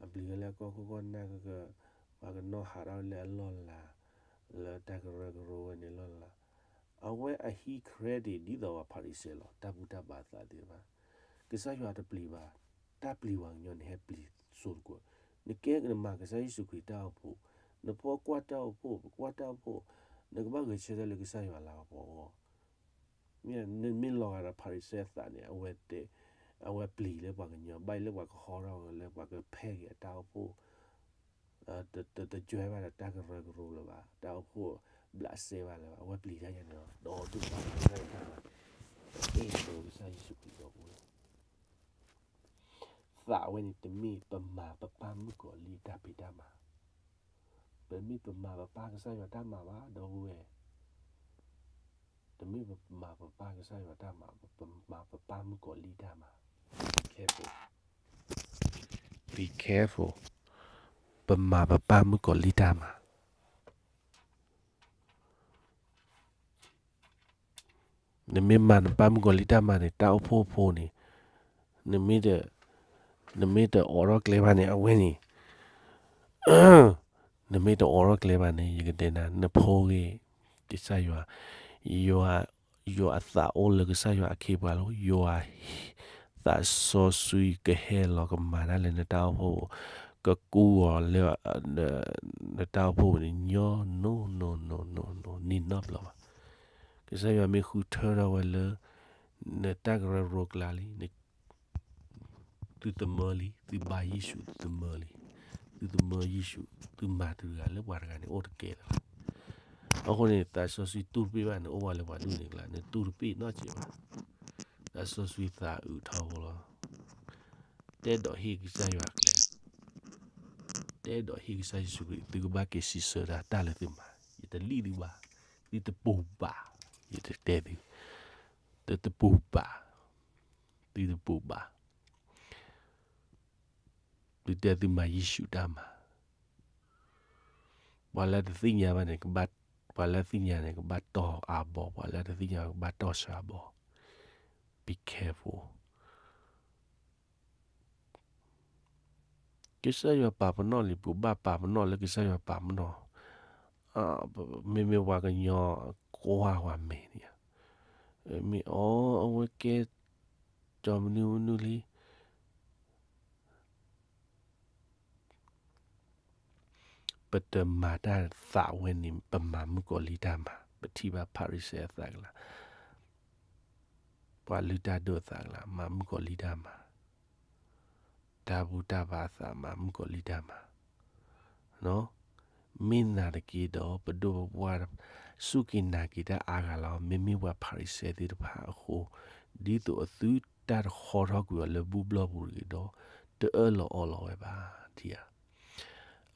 အပျံၤဝဲလၢအကီၢ်ခိၣ်ကီၢ်နၢ်ကက ပှၤကနီၣ်ဟးထီၣ်လၢအလီၢ်လၤ လၢတၢ်ကရၢကရိဝဲန့ၣ်လီၢ်လၤ, အဝဲအဟံး credit ဒ်သိးပှၤဖၤရံၤၡဲလီၤ တၢ်ဘူၣ်တၢ်ဘါသးသ့ၣ်တဖၣ်, ကစၢ်ယွၤတပျံၤဘၣ်, တၢ်ပျံၤပှၤကညီန့ၣ်ဟဲပျံၤစိၤတကွီၢ်, နကဲနမၤကစၢ်ယ့ၣ်ၡူးခရံာ်တၢ်အိၣ်ဖှိၣ်, နဖိကွၢ်တၢ်အိၣ်ဖှိၣ် ပကွၢ်တၢ်အိၣ်ဖှိၣ်, နကဘၣ်ဂဲၤဆၢထၢၣ်လၢကစၢ်ယွၤလၤကပီၤအဂီၢ် မ့ၢ်နမ့ၢ်လီၤဂာ်ဒီးဖၤရံၤၡဲအသးန့ၣ် အဝဲတဲ, အဝဲပျံၤလၢပှၤကညီ ဘၣ်အံၤလၢပှၤကဟီထီၣ်လၢပှၤကဖဲက့ၤအတၢ်အိၣ်ဖှိၣ်, တတကြွဲဘၣ်ဒီးတၢ်ကရၢကရိလၢၤဘၣ်, တၢ်အိၣ်ဖှိၣ်ဘျးစဲဘၣ်လၢၤဘၣ်, အဝဲပျံၤတၢ်ယၤန့ၣ်လီၤ, ဒီးဒိၣ်ကစၢ်ယွၤတၢ်ဘၣ်, အဲၣ်ဒိးကစၢ်ယ့ၣ်ၡူးခရံာ်ဒီးပဝဲ သးဝဲန့ၣ်တမ့ၢ်ပမၤပပၢ်မုၣ်ကီၤလံၢ်တၢ်ဖံးတၢ်မၤ, ပမ့ၢ်ပမၤပပၢ်ကစၢ်ယွၤတၢ်မၤဘၣ် ဒီပုၢ်ဝဲၢ်, တမ့ၢ်ပမၤပပၢ်ကစၢ်ယွၤတၢ်မၤ, ပမၤပပၢ်မုၣ်ကီၤလံၢ်တၢ်မၤ, be careful, be careful, ပမၤပပၢ်မုၣ်ကီၤလံၢ်တၢ်မၤ နမ့ၢ်မၤနပၢ်မုၣ်ကီၤလံၢ်တၢ်မၤန့ၣ် တၢ်အိၣ်ဖှိၣ်ဖိန့ၣ်, နမ့ၢ်တ, နမ့ၢ်တအိးထီၣ်ကျဲဘၣ်န့ၣ် အဝဲန့ၣ်, နမ့ၢ်တအိးထီၣ်ကျဲဘၣ်န့ၣ် ယကတဲနၤ နဖိဂ့ၤ, ကစၢ်ယွၤ, ယွၤ, ယွၤအသးအိၣ်လၢကစၢ်ယွၤအခ့အပှၤလီၤ, ယွၤ သးစီဆှံကဟဲလီၤကမၤတၢ်လၢနတၢ်အိၣ်ဖှိၣ်, ကကူအီၤလၢ နတၢ်အိၣ်ဖှိၣ်န့ၣ် ညီ no, no, no, no, no, န့ၣ်နီတဘျီဘၣ်. ကစၢ်ယွၤမ့ၢ်ဃုထၢထီၣ်ဝဲလၢ နတၢ်ကရၢကရိကျါလံ, သုသမၢလံ, သုဘါယ့ၣ်ၡူးသုသမၢလံ, သုသမၢယ့ၣ်ၡူး, သုမၤတဂၤလၢပှၤတဂၤန့ၣ်အိၣ်တကဲလၢၤဘၣ်. အဃိန့ၣ် သးစီဆှံတူၢ်တဘ့ၣ်ဘၣ်န့ၣ် အိၣ်ဝဲလၢပှၤဒူၣ်န့ၣ်ကျါ, နတူၢ်တဘ့ၣ်နီတစဲးဘၣ်. သးစီဆှံသးအုးထီဘိလီၤ. တဲဒီးဟ့ၣ်ကစၢ်ယွၤကျဲ, တဲဒီးဟ့ၣ်ကစၢ်ယ့ၣ်ၡူးခရံာ် သုကဘၣ်က့ၤစံးဆၢတၢ် တၢ်လၢသုမၤ, ယတလံၣ်သုဘၣ်, သုတပူၤဘၣ်, ယတတဲသု, သုတပူၤဘၣ်, သုတပူၤဘၣ်. သုတဲသုမၤယ့ၣ်ၡူးတၢ်မၤ, ပှၤလၢတသ့ၣ်ညါဘၣ်န့ၣ်, ပှၤလၢသ့ၣ်ညါန့ၣ် ကဘၣ်တီၢ်အါဘီ, ပှၤလၢတသ့ၣ်ညါ ကဘၣ်တီၢ်ဆှးဘီ. Be careful. ကစၢ်ယွၤပာ်ပနီၣ်လံ, ပဘၣ်ပာ်ပနီၣ်လၢကစၢ်ယွၤပာ်ပနီၣ်, မ့မ့ၢ်ပှၤကညီကွၢ်ဝဲမဲာ်န့ၣ်, မ့ၢ်အီၤ အဝဲကဲ ကၠီမနုၤမနုၤလံ ပတမၤတၢ်သးဝဲန့ၣ် ပမၤမုၣ်ကီၤလံၢ်တၢ်မၤ, ပထံၣ်ဘၣ်ဖၤရံၤၡဲအသးကလၤ, ပှၤလုၢ်တၢ်ဒိၣ်အသးကလၤ မၤမုၣ်ကီၤလံၢ်တၢ်မၤ, တၢ်ဘူၣ်တၢ်ဘါအသးမၤမုၣ်ကီၤလံၢ်တၢ်မၤ. မ့ၢ်နာ်သက့ဒီး ပဒိၣ်ပပှၢ် စူၢ်က့ၤနာ်က့ၤတၢ်အါဂၤလီၤ. မ့မ့ၢ်ပှၤဖၤရံၤၡဲသ့ၣ်တဖၣ်အဃိ, ဒ်သိးအသုတၢ်တဟီထီၣ်ကွံာ်အီၤလၢဘူၣ်ဘျီၣ်ပူၤတဂ့ၤဒီး တအၢၣ်လီၤအီလီၤဝဲဘၣ် ထံဧါ.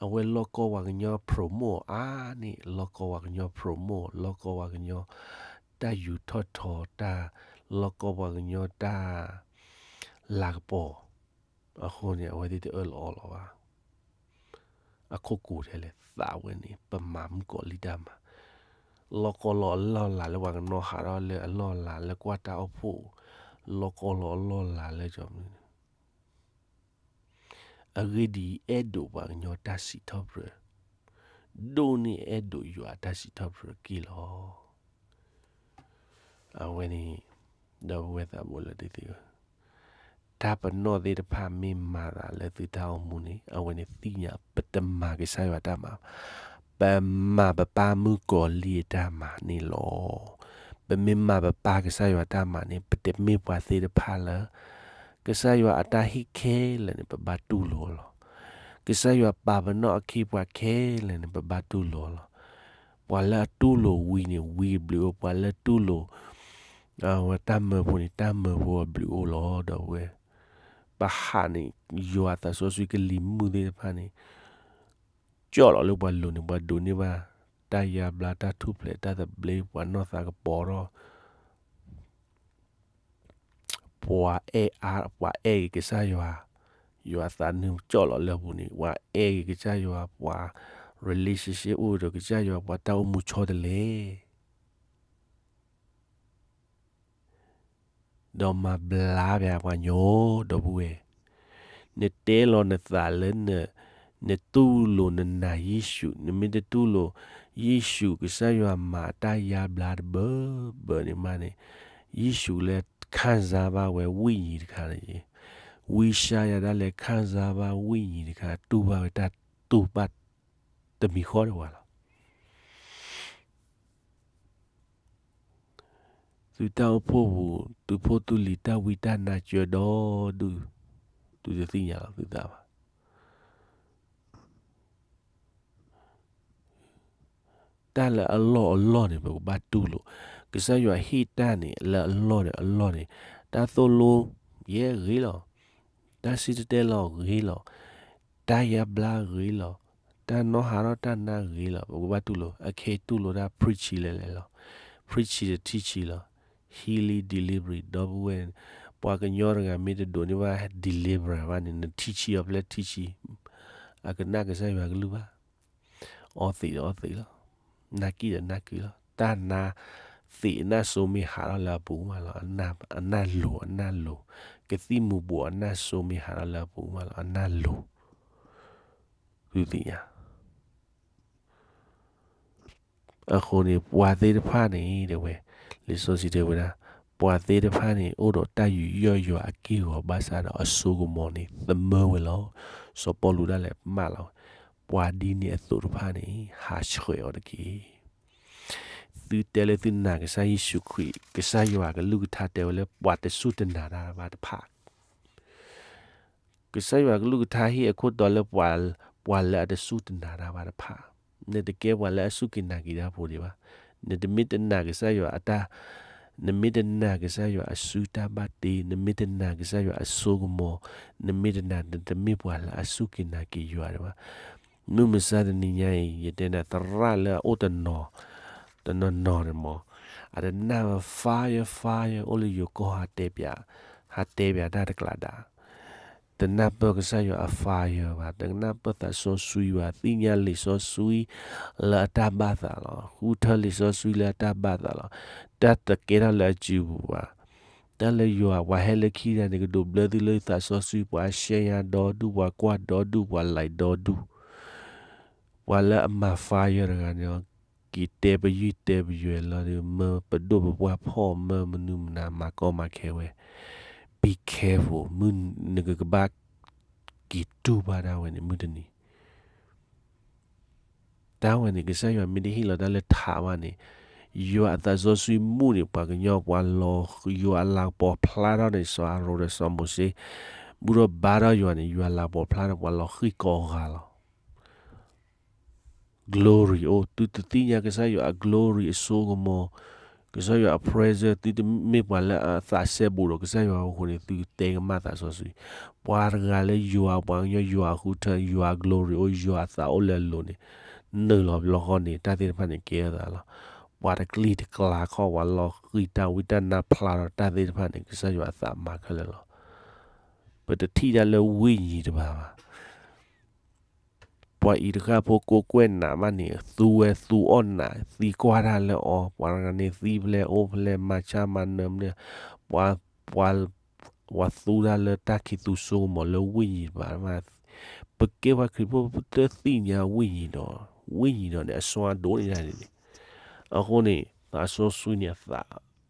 အဝဲလီၢ်ကီၢ်ပှၤကညီ promote အါန့ၢ်, လီၢ်ကီၢ်ပှၤကညီ promote, လီၢ်ကီၢ်ပှၤကညီ တၢ်ယူးထီၣ်ထီတၢ်, လီၢ်ကီၢ်ပှၤကညီတၢ်လၤကပီၤ, အဃိန့ၣ် အဝဲသ့ၣ်တအၢၣ်လီၤအီလီၤဘၣ်. အခိၣ်ကူးထဲလဲၣ် သးဝဲန့ၣ် ပမၤမုၣ်ကီၤလံၢ်တၢ်မၤ, လီၢ်ကီၢ်လီၤအလီၢ်လၤလၢပှၤကနီၣ်ဟးထီၣ်လၢအလီၢ်လၤလၢကွၢ်တၢ်အိၣ်ဖှိၣ်, လီၢ်ကီၢ်လီၤအလီၢ်လၤလၢကၠီမနုၤ အဂ့ၢ်ဒ်အံၤ, အဲၣ်ဒိးပှၤကညီတၢ်စံးထီၣ်ပတြၢၤ, ဒိၣ်န့ၢ်အဲၣ်ဒိးယွၤအတၢ်စံးထီၣ်ပတြၢၤက့ၢ်လီၤ. အဝဲန့ၣ်, ဒီပုၢ်ဝဲၢ်သးဘိလၢတသ့ၣ်ဧၢ, တၢ်ပနီၣ်သ့ၣ်တဖၣ်မ့ၢ်မၤသးလၢသုတၢ်အိၣ်မူန့ၣ်, အဝဲန့ၣ်သ့ၣ်ညါပတမၤကစၢ်ယွၤတၢ်မၤ, ပမၤပပၢ်မုၣ်ကီၤလံၢ်အတၢ်မၤန့ၣ်လီၤ. ပမ့ၢ်မၤပပၢ်ကစၢ်ယွၤတၢ်မၤန့ၣ်, ပတမ့ၢ်ပှၤသ့ၣ်တဖၣ်လၢ ကစၢ်ယွၤအတၢ်ဟ့ၣ်ခဲလၢာ်န့ၣ် ပဘၣ်တူၢ်လိာ်လီၤ. ကစၢ်ယွၤပာ်ပနီၣ်အခ့အပှၤခဲလၢာ်န့ၣ် ပဘၣ်တူၢ်လိာ်လီၤ. ပှၤလၢအတူၢ်လိာ်ဝံၤန့ၣ် ဝံၤအဘျုးအိၣ်, ပှၤလၢတူၢ်လိာ် အဝဲတၢ်မၢဖိန့ၣ် တၢ်မၢဖိအဘျုးအိၣ်လီၤ. ဒီပုၢ်ဝဲၢ်, ပဟးန့ၣ် ယွၤအသးစီဆှံကလံၤမုၢ်သ့ၣ်တဖၣ်န့ၣ် ကၠီၣ်လီၤလၢပှၤလိၤန့ၣ် ပှၤဒိးန့ၢ်ဘၣ် တၢ်ယါဘျါ တၢ်ထူၣ်ဖျဲး တၢ်သဘျ့ ပှၤနီၢ်သးကပီၤထီၣ် ပှၤအဲၣ်အါ, ပှၤအဲၣ်က့ၤကစၢ်ယွၤ, ယွၤအသးနုာ်ကၠီၣ်လီၤလၢအပူၤန့ၣ် ပှၤအဲၣ်က့ၤကစၢ်ယွၤ, ပှၤ relationship အိၣ်ဒီးကစၢ်ယွၤ, ပှၤတၢ်အိၣ်မူဆီတလဲ ဒီးမၤဘျါပှၤကညီ ဒီပုၢ်ဝဲၢ်, နတဲလီၤနသးလၢ နတူၢ်လိာ်နနာ်ယ့ၣ်ၡူး, နမ့ၢ်တတူၢ်လိာ်ယ့ၣ်ၡူး ကစၢ်ယွၤမၤတၢ်ယါဘျါတဘၢဘၢန့ၣ်မးန့ၣ်, ယ့ၣ်ၡူးလၢ ခံစား ဘၣ်ဝဲ ဝိညာဉ် တခါန့ၣ်, ဝံယၡါယၤဒၣ်လဲာ် ခံစား ဘၣ်ဝိညာဉ် တခါ တူၢ်ဘၣ်ဝဲတၢ်တူၢ်ဘၣ်တမံၤဃီဒံးဘၣ်လီၤ. သုတၢ်အိၣ်ဖှိၣ်ပူၤ သုဖိသုလံၤတၢ်ဝံတၢ်နါကၢဒီဒူၣ်, သုတသ့ၣ်ညါလီၤသုသးဘၣ်. တၢ်လၢအလီၢ်အလီၢ်န့ၣ် ပကဘၣ်တူၢ်လိာ်, ကစၢ်ယွၤဟ့ၣ်တၢ်န့ၣ် လၢအလီၢ်န့ၣ်အလီၢ်န့ၣ်, တၢ်သိၣ်လိယဲၢ်ဂ့ၤလီၤ, တၢ်စံၣ်တဲၤတဲလီၤဂ့ၤလီၤ, တၢ်ယါဘျါဂ့ၤလီၤ, တၢ်နီၣ်ဟးထီၣ်တၢ်နါဂ့ၤလီၤ, ပကဘၣ်တူၢ်လိာ်, အခဲအံၤတူၢ်လိာ်တၢ် preaching လဲၤလဲၤလီၤ, preaching ဒီး teaching လီၤ, healing delivery ဒီပုၢ်ဝဲၢ်, ပှၤကညီတဂၤမ့ၢ်တဒိးန့ၢ်ဘၣ် deliverer ဘၣ်န့ၣ် န teaching အီၤဖဲလဲၣ် teaching, အကနၣ်ကစၢ်ယွၤကလုၢ်ဘၣ်. အီသံးဒီးအီသံးလီၤ. နၢ်ကံၢ်ဒီးနၢ်ကံၢ်လီၤ. တၢ်နါသံးအနၢ်စိမ့ၢ်ဟးထီၣ်လၢအပူၤမးလီၤ. အနၢ်လိၤ အနၢ်လိၤ. ကသံၣ်မူၤဘှီးအနၢ်စိမ့ၢ်ဟးထီၣ်လၢအပူၤမးလီၤ. အနၢ်လိၤ. သုသ့ၣ်ညါ အဃိန့ၣ် ပှၤသ့ၣ်တဖၣ်န့ၣ် တဲဝဲ, လံာ်စီဆှံတဲဝဲဒၣ်, ပှၤသ့ၣ်တဖၣ်န့ၣ် အိၣ်ဒီးတၢ်ယူးယီၣ်ယွၤအက့ၢ်အဂီၤဘၣ်ဆၣ်ဒီးအစိကမီၤန့ၣ် သမၢဝဲလီၤ. စီၤပီလူးဒၣ်လဲာ်မၢလီၤဝဲ, ပှၤဒ်န့ၣ်အသိးတဖၣ်န့ၣ် ဟးဆှဲးအီၤတက့ၢ်. သုတဲလၢသုနာ်ကစၢ်ယ့ၣ်ၡူးခရံာ်, ကစၢ်ယွၤကလုၢ်ကထါတဲဝဲလၢပှၤတစူၢ်တနာ်တၢ်ဘၣ်တဖၣ် ကစၢ်ယွၤကလုၢ်ကထါဟ့ၣ်အခိၣ်တီလၢပှၤ, ပှၤလၢအတစူၢ်တနာ်တၢ်ဘၣ်တဖၣ်, နတကဲပှၤလၢအစူၢ်က့ၤနာ်က့ၤတၢ်ဖိဒံးဘၣ်. နတမ့ၢ်တနာ်ကစၢ်ယွၤအတၢ်, နမ့ၢ်တနာ်ကစၢ်ယွၤအစုတၢ်ဘၣ်တ့, နမ့ၢ်တနာ်ကစၢ်ယွၤအစိကမီၤ, နမ့ၢ်တနာ် နတမ့ၢ်ပှၤလၢအစူၢ်က့ၤနာ်က့ၤယွၤဒံးဘၣ်. မုၢ်မဆါတနံၤညါအံၤ ယတဲနၤသရၣ်လၢအအိၣ်တနီၤ, တနီၤနီၤန့ၣ်မး, အတနၢ်ပၢၢ် fire fire အိၣ်လၢယိၤကီၢ် ဟးတဲပၠး, ဟးတဲပၠးတၢ်တကျးဒၣ် တနၢ်ပၢၢ်ကစၢ်ယွၤအ fire ဘၣ်, တနၢ်ပၢၢ်သးစီဆှံဘၣ်, သ့ၣ်ညါလံာ်စီဆှံလၢအတၢ်ဘၣ်သးလီၤ, ဃုထၢလံာ်စီဆှံလၢအတၢ်ဘၣ်သးလီၤ, တၢ်တကဲထီၣ်လၢအစုပူၤဘၣ်. တၢ်လၢယွၤ ပှၤဟဲလၢခံဂၤန့ၣ် ကဒိးဘျၢသုလၢသးစီဆှံ, ပှၤ share ညါဒီဒူၣ်, ပှၤကွၢ်ဒီဒူၣ်, ပှၤ like ဒီဒူၣ်, ပှၤလၢအမၤ fire တဂၤန့ၣ် က့ၤတဲပယုၢ်တဲပယွဲလီၤဒီး မၢပဒိၣ်ပပှၢ်ဖီၣ် မၢမနုၤမနၤ မၤကီမၤခဲဝဲ, be careful မုၢ်နကကဘၣ်က့ၤတူၢ်ဘၣ်ဒၣ်ဝဲန့ၣ် မုၢ်တနံၤ တၢ်ဝဲန့ၣ် ကစၢ်ယွၤမ့ၢ်တဟ့ၣ်လီၤတၢ်လၢထးဘၣ်န့ၣ်, ယွၤအသးစီဆှံမူန့ၣ် ပှၤကညီ ပှၤလီၤ, ယွၤအလၤကပီၤဖျါထီၣ်န့ၣ် စီၤအၤရိၣ်ဒီးစီၤမိၤၡ့ ဘူၣ်ထီၣ်ဘါထီၣ်ယွၤန့ၣ် ယွၤလၤကပီၤဖျါထီၣ် ပှၤလီၤဃံၤကိးဂၤလီၤ. glory အိၣ်, သုတသ့ၣ်ညါကစၢ်ယွၤအ glory အစိကမီၤ, ကစၢ်ယွၤအ presence, သုတမ့ၢ်ပှၤလၢအသးစဲဘူးဒီးကစၢ်ယွၤအဃိန့ၣ် သုကတဲကမၣ်သးစီဆှံ. ပှၤတဂၤလၢယွၤ ပှၤကညီယွၤအဃုထၢ ယွၤအ glory အိၣ် ယွၤအသးအိၣ်လၢအလိၤန့ၣ်, နုာ်လီၤဘျီဃီန့ၣ် တၢ်သ့ၣ်တဖၣ်န့ၣ်ကဲအသးလီၤ. ပှၤတကျံၤတကျါခီ ပှၤလီၤဃံၤတၢ်ဝံတၢ်နါဖျါထီၣ်တၢ်သ့ၣ်တဖၣ်န့ၣ် ကစၢ်ယွၤအသးမၤခဲလၢာ်လီၤ. ပတထံၣ်တၢ်လၢဝိညာဉ်တဘၣ်ဘၣ်. ပှၤအံၤတဃၣ်ဖိကိးကွဲၢ်နးဘၣ်န့ၣ် သူဝဲသူအီၣ်နး သံကွၢ်တၢ်လၢအီၤ, ပှၤတဂၤန့ၣ်သံဖဲလဲၣ် အိၣ်ဖဲလဲၣ် မၤဆါမၤနၢၤမနုၤ, ပှၤ, ပှၤ, ပှၤသူတၢ်လၢတၢ်ခံးသူစိကမီၤလၢဝိညာဉ်တဘၣ်ဘၣ်. ပကဲပှၤခရံာ်ဖိ ပတသ့ၣ်ညါဝိညာဉ်တော်, ဝိညာဉ်တော်န့ၣ် အစွမ်းဒိၣ်န့ၢ်ဒၣ်န့ၣ်, အဃိန့ၣ် သးစီဆှံန့ၣ်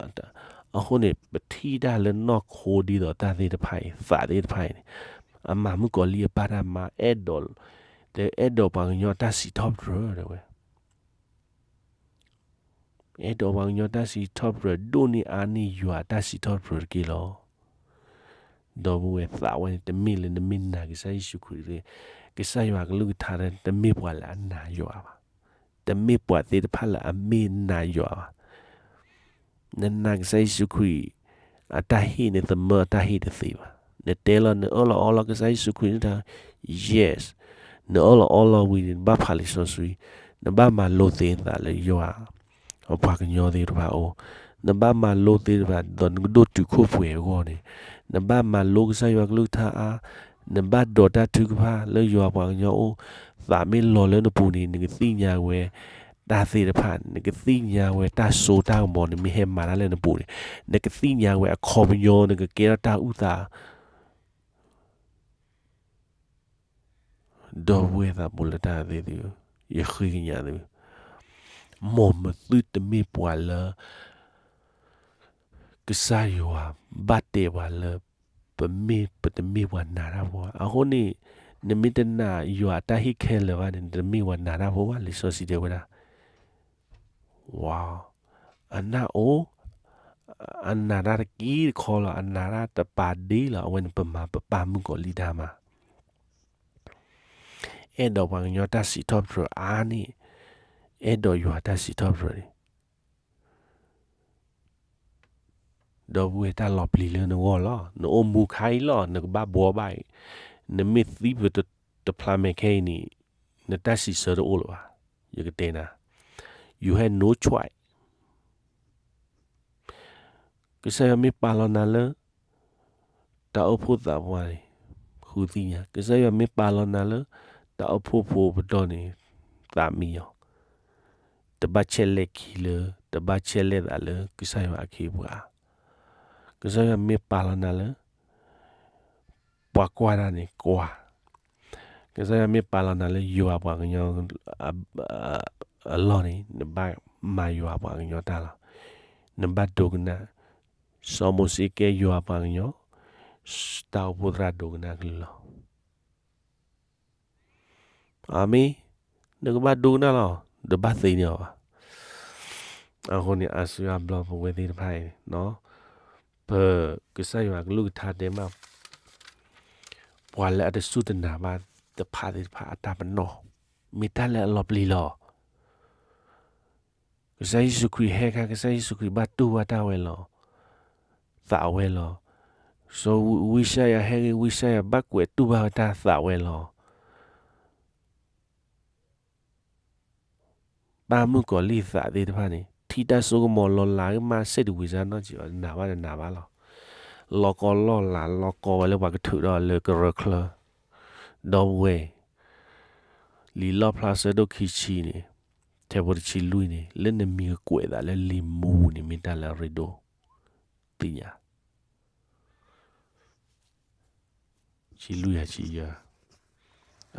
အသး, အဃိန့ၣ် ပထံၣ်တၢ်လၢနီၢ်ခိဒ်သိးတၢ်သ့ၣ်တဖၣ်အံၤ, သးသ့ၣ်တဖၣ်အံၤန့ၣ်, အမၤမုၣ်ကီၤလံၢ်အပၢ်တၢ်မၤ, အဲၣ်ဒိး, အဲၣ်ဒိးပှၤကညီတၢ်စံးထီၣ်ပတြၢၤ တဲဝဲ အဲၣ်ဒိးပှၤကညီတၢ်စံးထီၣ်ပတြၢၤ ဒိၣ်န့ၢ်အါန့ၢ်ယွၤအတၢ်စံးထီၣ်ပတြၢၤတက့ၢ်လီၤ. ဒီပုၢ်ဝဲၢ်, သးဝဲန့ၣ် တမ့ၢ်လၢနမ့ၢ်နာ်ကစၢ်ယ့ၣ်ၡူးခရံာ်, ကစၢ်ယွၤကလုၢ်ကထါ တမ့ၢ်ပှၤလၢအနာ်ယွၤဘၣ်, တမ့ၢ်ပှၤသ့ၣ်တဖၣ်လၢအမ့ၢ်နာ်ယွၤဘၣ်. နနာ်ကစၢ်ယ့ၣ်ၡူးခရံာ် အတၢ်ဟ့ၣ်န့ၣ် သမၢအတၢ်ဟ့ၣ်တသ့ဘၣ်. နတဲလီၤ နအၢၣ်လီၤအီလီၤကစၢ်ယ့ၣ်ၡူးခရံာ်န့ၣ်တၢ်, yes, နအၢၣ်လီၤအီလီၤဝံၤန့ၣ် နဘၣ်ဖးလံာ်စီဆှံ, နဘၣ်မၤလိသ့နသးလၢယွၤ အပှၤကညီသ့ၣ်တဖၣ်အအိၣ်, နဘၣ်မၤလိသ့တဖၣ် ဒီးနကဒိၣ်တုာ်ခိၣ်ပှဲၤအဂီၢ်န့ၣ်, နဘၣ်မၤလိကစၢ်ယွၤကလုၢ်ကထါအါ, နဘၣ်ဒိးတၢ်ထုကဖၣ်လၢယွၤပှၤကညီအအိၣ်, သးမ့ၢ်လီၤလၢနပူၤန့ၣ် နကသ့ၣ်ညါဝဲ တၢ်သ့ၣ်တဖၣ်, နကသ့ၣ်ညါဝဲတၢ်စိတၢ်ကမီၤန့ၣ် မ့ၢ်ဟဲမၤတၢ်လၢနပူၤန့ၣ်, နကသ့ၣ်ညါဝဲအခီပညီ, နကကဲထီၣ်တၢ်အုၣ်သး ဒီပုၢ်ဝဲၢ်သးဘိလၢတၢ်သ့ၣ်သု, ယဃ့ကညးသု, မ်နသုတမ့ၢ်ပှၤလၢ ကစၢ်ယွၤဘၣ်တဲပှၤလၢ ပမ့ၢ်ပတမ့ၢ်ပှၤနာ်တၢ်ဖိဘၣ်. အဃိန့ၣ် နမ့ၢ်တနာ်ယွၤအတၢ်ဟ့ၣ်ခဲလၢာ်ဘၣ်န့ၣ် နတမ့ၢ်ပှၤနာ်တၢ်ဖိဘၣ်, လံာ်စီဆှံတဲဝဲဒၣ် ဝါ, အနၢ်အိၣ်, အနာ်တၢ်တက့ၢ်တခီလီၤ, အနာ်တၢ်တပာ်ဒ့လီၤ, အဝဲန့ၣ်ပမၤပပၢ်မုၣ်ကီၤလံၢ်တၢ်မၤ, အဲၣ်ဒိးပှၤကညီတၢ်စံးထီၣ်ပတြၢၤအါန့ၢ်, အဲၣ်ဒိးယွၤတၢ်စံးထီၣ်ပတြၢၤန့ၣ် ဒီပုၢ်ဝဲၢ် တၢ်လီၤပျံၤလၢနဂီၢ်လီၤ. နအိၣ်မူခါအံၤလီၤ, နကဘၣ်ဘှီဘၣ်အံၤ, နမ့ၢ်သံပတဖျါမဲာ်ခဲအံၤန့ၣ် နတၢ်စံးဆၢတအိၣ်လၢၤဘၣ်. ယကတဲနၤ, you have no choice. ကစၢ်ယွၤမ့ၢ်ပာ်လီၤနၤလၢ တၢ်အိၣ်ဖှိၣ်သးပှၢ်န့ၣ် ဃုသ့ၣ်ညါ, ကစၢ်ယွၤမ့ၢ်ပာ်လီၤနၤလၢ တၢ်အိၣ်ဖှိၣ်ဖိပတီၢ်န့ၣ် သးမံအီၤ, တဘၣ်ဆဲးလဲၤခံလၢ တဘၣ်ဆဲးလဲၤသးလၢ ကစၢ်ယွၤအခ့အပှၤ, ကစၢ်ယွၤမ့ၢ်ပာ်လီၤနၤလၢ ပှၤကွၢ်တၢ်န့ၣ်ကွၢ်, ကစၢ်ယွၤမ့ၢ်ပာ်လီၤနၤလၢယွၤပှၤကညီ အလီၢ်န့ၣ် နဘၣ်မၤယွၤပှၤကညီတၢ်လီၤ. နဘၣ်ဒိကနၣ်, စီၤမိၤၡ့ကဲယွၤပှၤကညီ, တၢ်အိၣ်ဖှိၣ်သရၣ်ဒိကနၣ်ကလုၢ်လီၤ. အၤမ့ၣ်, နကဘၣ်ဒိကနၣ်လီၤ, တဘၣ်သ့န့ၢ်အီၤဘၣ်. အဃိန့ၣ် အါစုအါဘျီပဝဲသ့ၣ်တဖၣ်အံၤ, ပကစၢ်ယွၤကလုၢ်ကထါတဲမး, ပှၤလၢအတစူၢ်တနာ်ဘၣ်တဖၣ်သ့ၣ်တဖၣ်အတၢ်ပနီၣ်, မ့ၢ်တၢ်လၢအလီၤပျံၤလီၤ. ကစၢ်ယ့ၣ်ၡူးခရံာ်ဟဲခါ ကစၢ်ယ့ၣ်ၡူးခရံာ်ဘၣ်တူၢ်ဘၣ်တၢ်ဝဲလီၤ, သးဝဲလီၤ. စီၤဝံၡါယၤဟဲဂ့ၤ ဝံၡါယၤဘၣ်ကွဲးတူၢ်ဘၣ်ဝဲတၢ်သးဝဲလီၤ. ပၢ်မုၣ်ကီၤလံၢ်သးသ့ၣ်တဖၣ်န့ၣ် ထံၣ်တၢ်စိကမီၤလီၤလးကမၣ်စဲးတဝံၤစါနီၢ်ကီး နးဘၣ်တနးဘၣ်လီၤ. လီၤကီလီၢ်လၤ လီၤကီဝဲလၢပှၤကထုးထီၣ်လၢကရၢချၢ, ဒီပုၢ်ဝဲၢ်, လံာ်လီၣ်ဖျါဆၢဒိၣ်ခံဆံန့ၣ်, ထဲဖိတဆံလွံၢ်န့ၣ် လၢနမံၤကကွဲးသးလၢလံာ်မူပူၤန့ၣ် မ့ၢ်တၢ်လၢအရ့ဒိၣ်, သ့ၣ်ညါ ဆံလွံၢ်ယၤဆံယဲၢ်,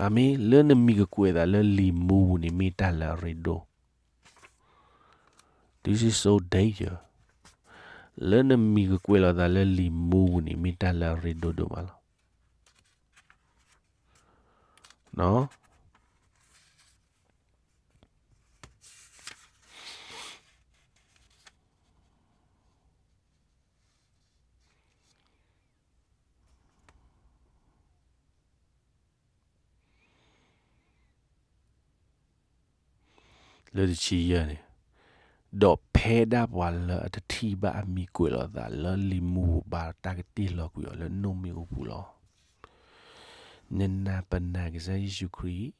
အၤမ့ၣ်, လၢနမံၤကကွဲးသးလၢလံာ်မူပူၤန့ၣ် မ့ၢ်တၢ်လၢအရ့ဒိၣ်, this is so danger, လၢနမံၤကကွဲးလီၤသးလၢလံာ်မူပူၤန့ၣ် မ့ၢ်တၢ်လၢအရ့ဒိၣ်ဒိၣ်မးလီၤ. လၢတဆံယဲၢ်န့ၣ်, ဒီးဖဲဒၣ်ပှၤလၢအတထံၣ်ဘၣ်အမံၤကွဲးလီၤသးလၢလံာ်မူပူၤဘၣ် တၢ်ကတ့ၢ်လီၤကွံာ်အီၤလၢနိၣ်မ့ၣ်အူပူၤလီၤ. နနာ်ပနာ်ကစၢ်ယ့ၣ်ၡူးခရံာ်,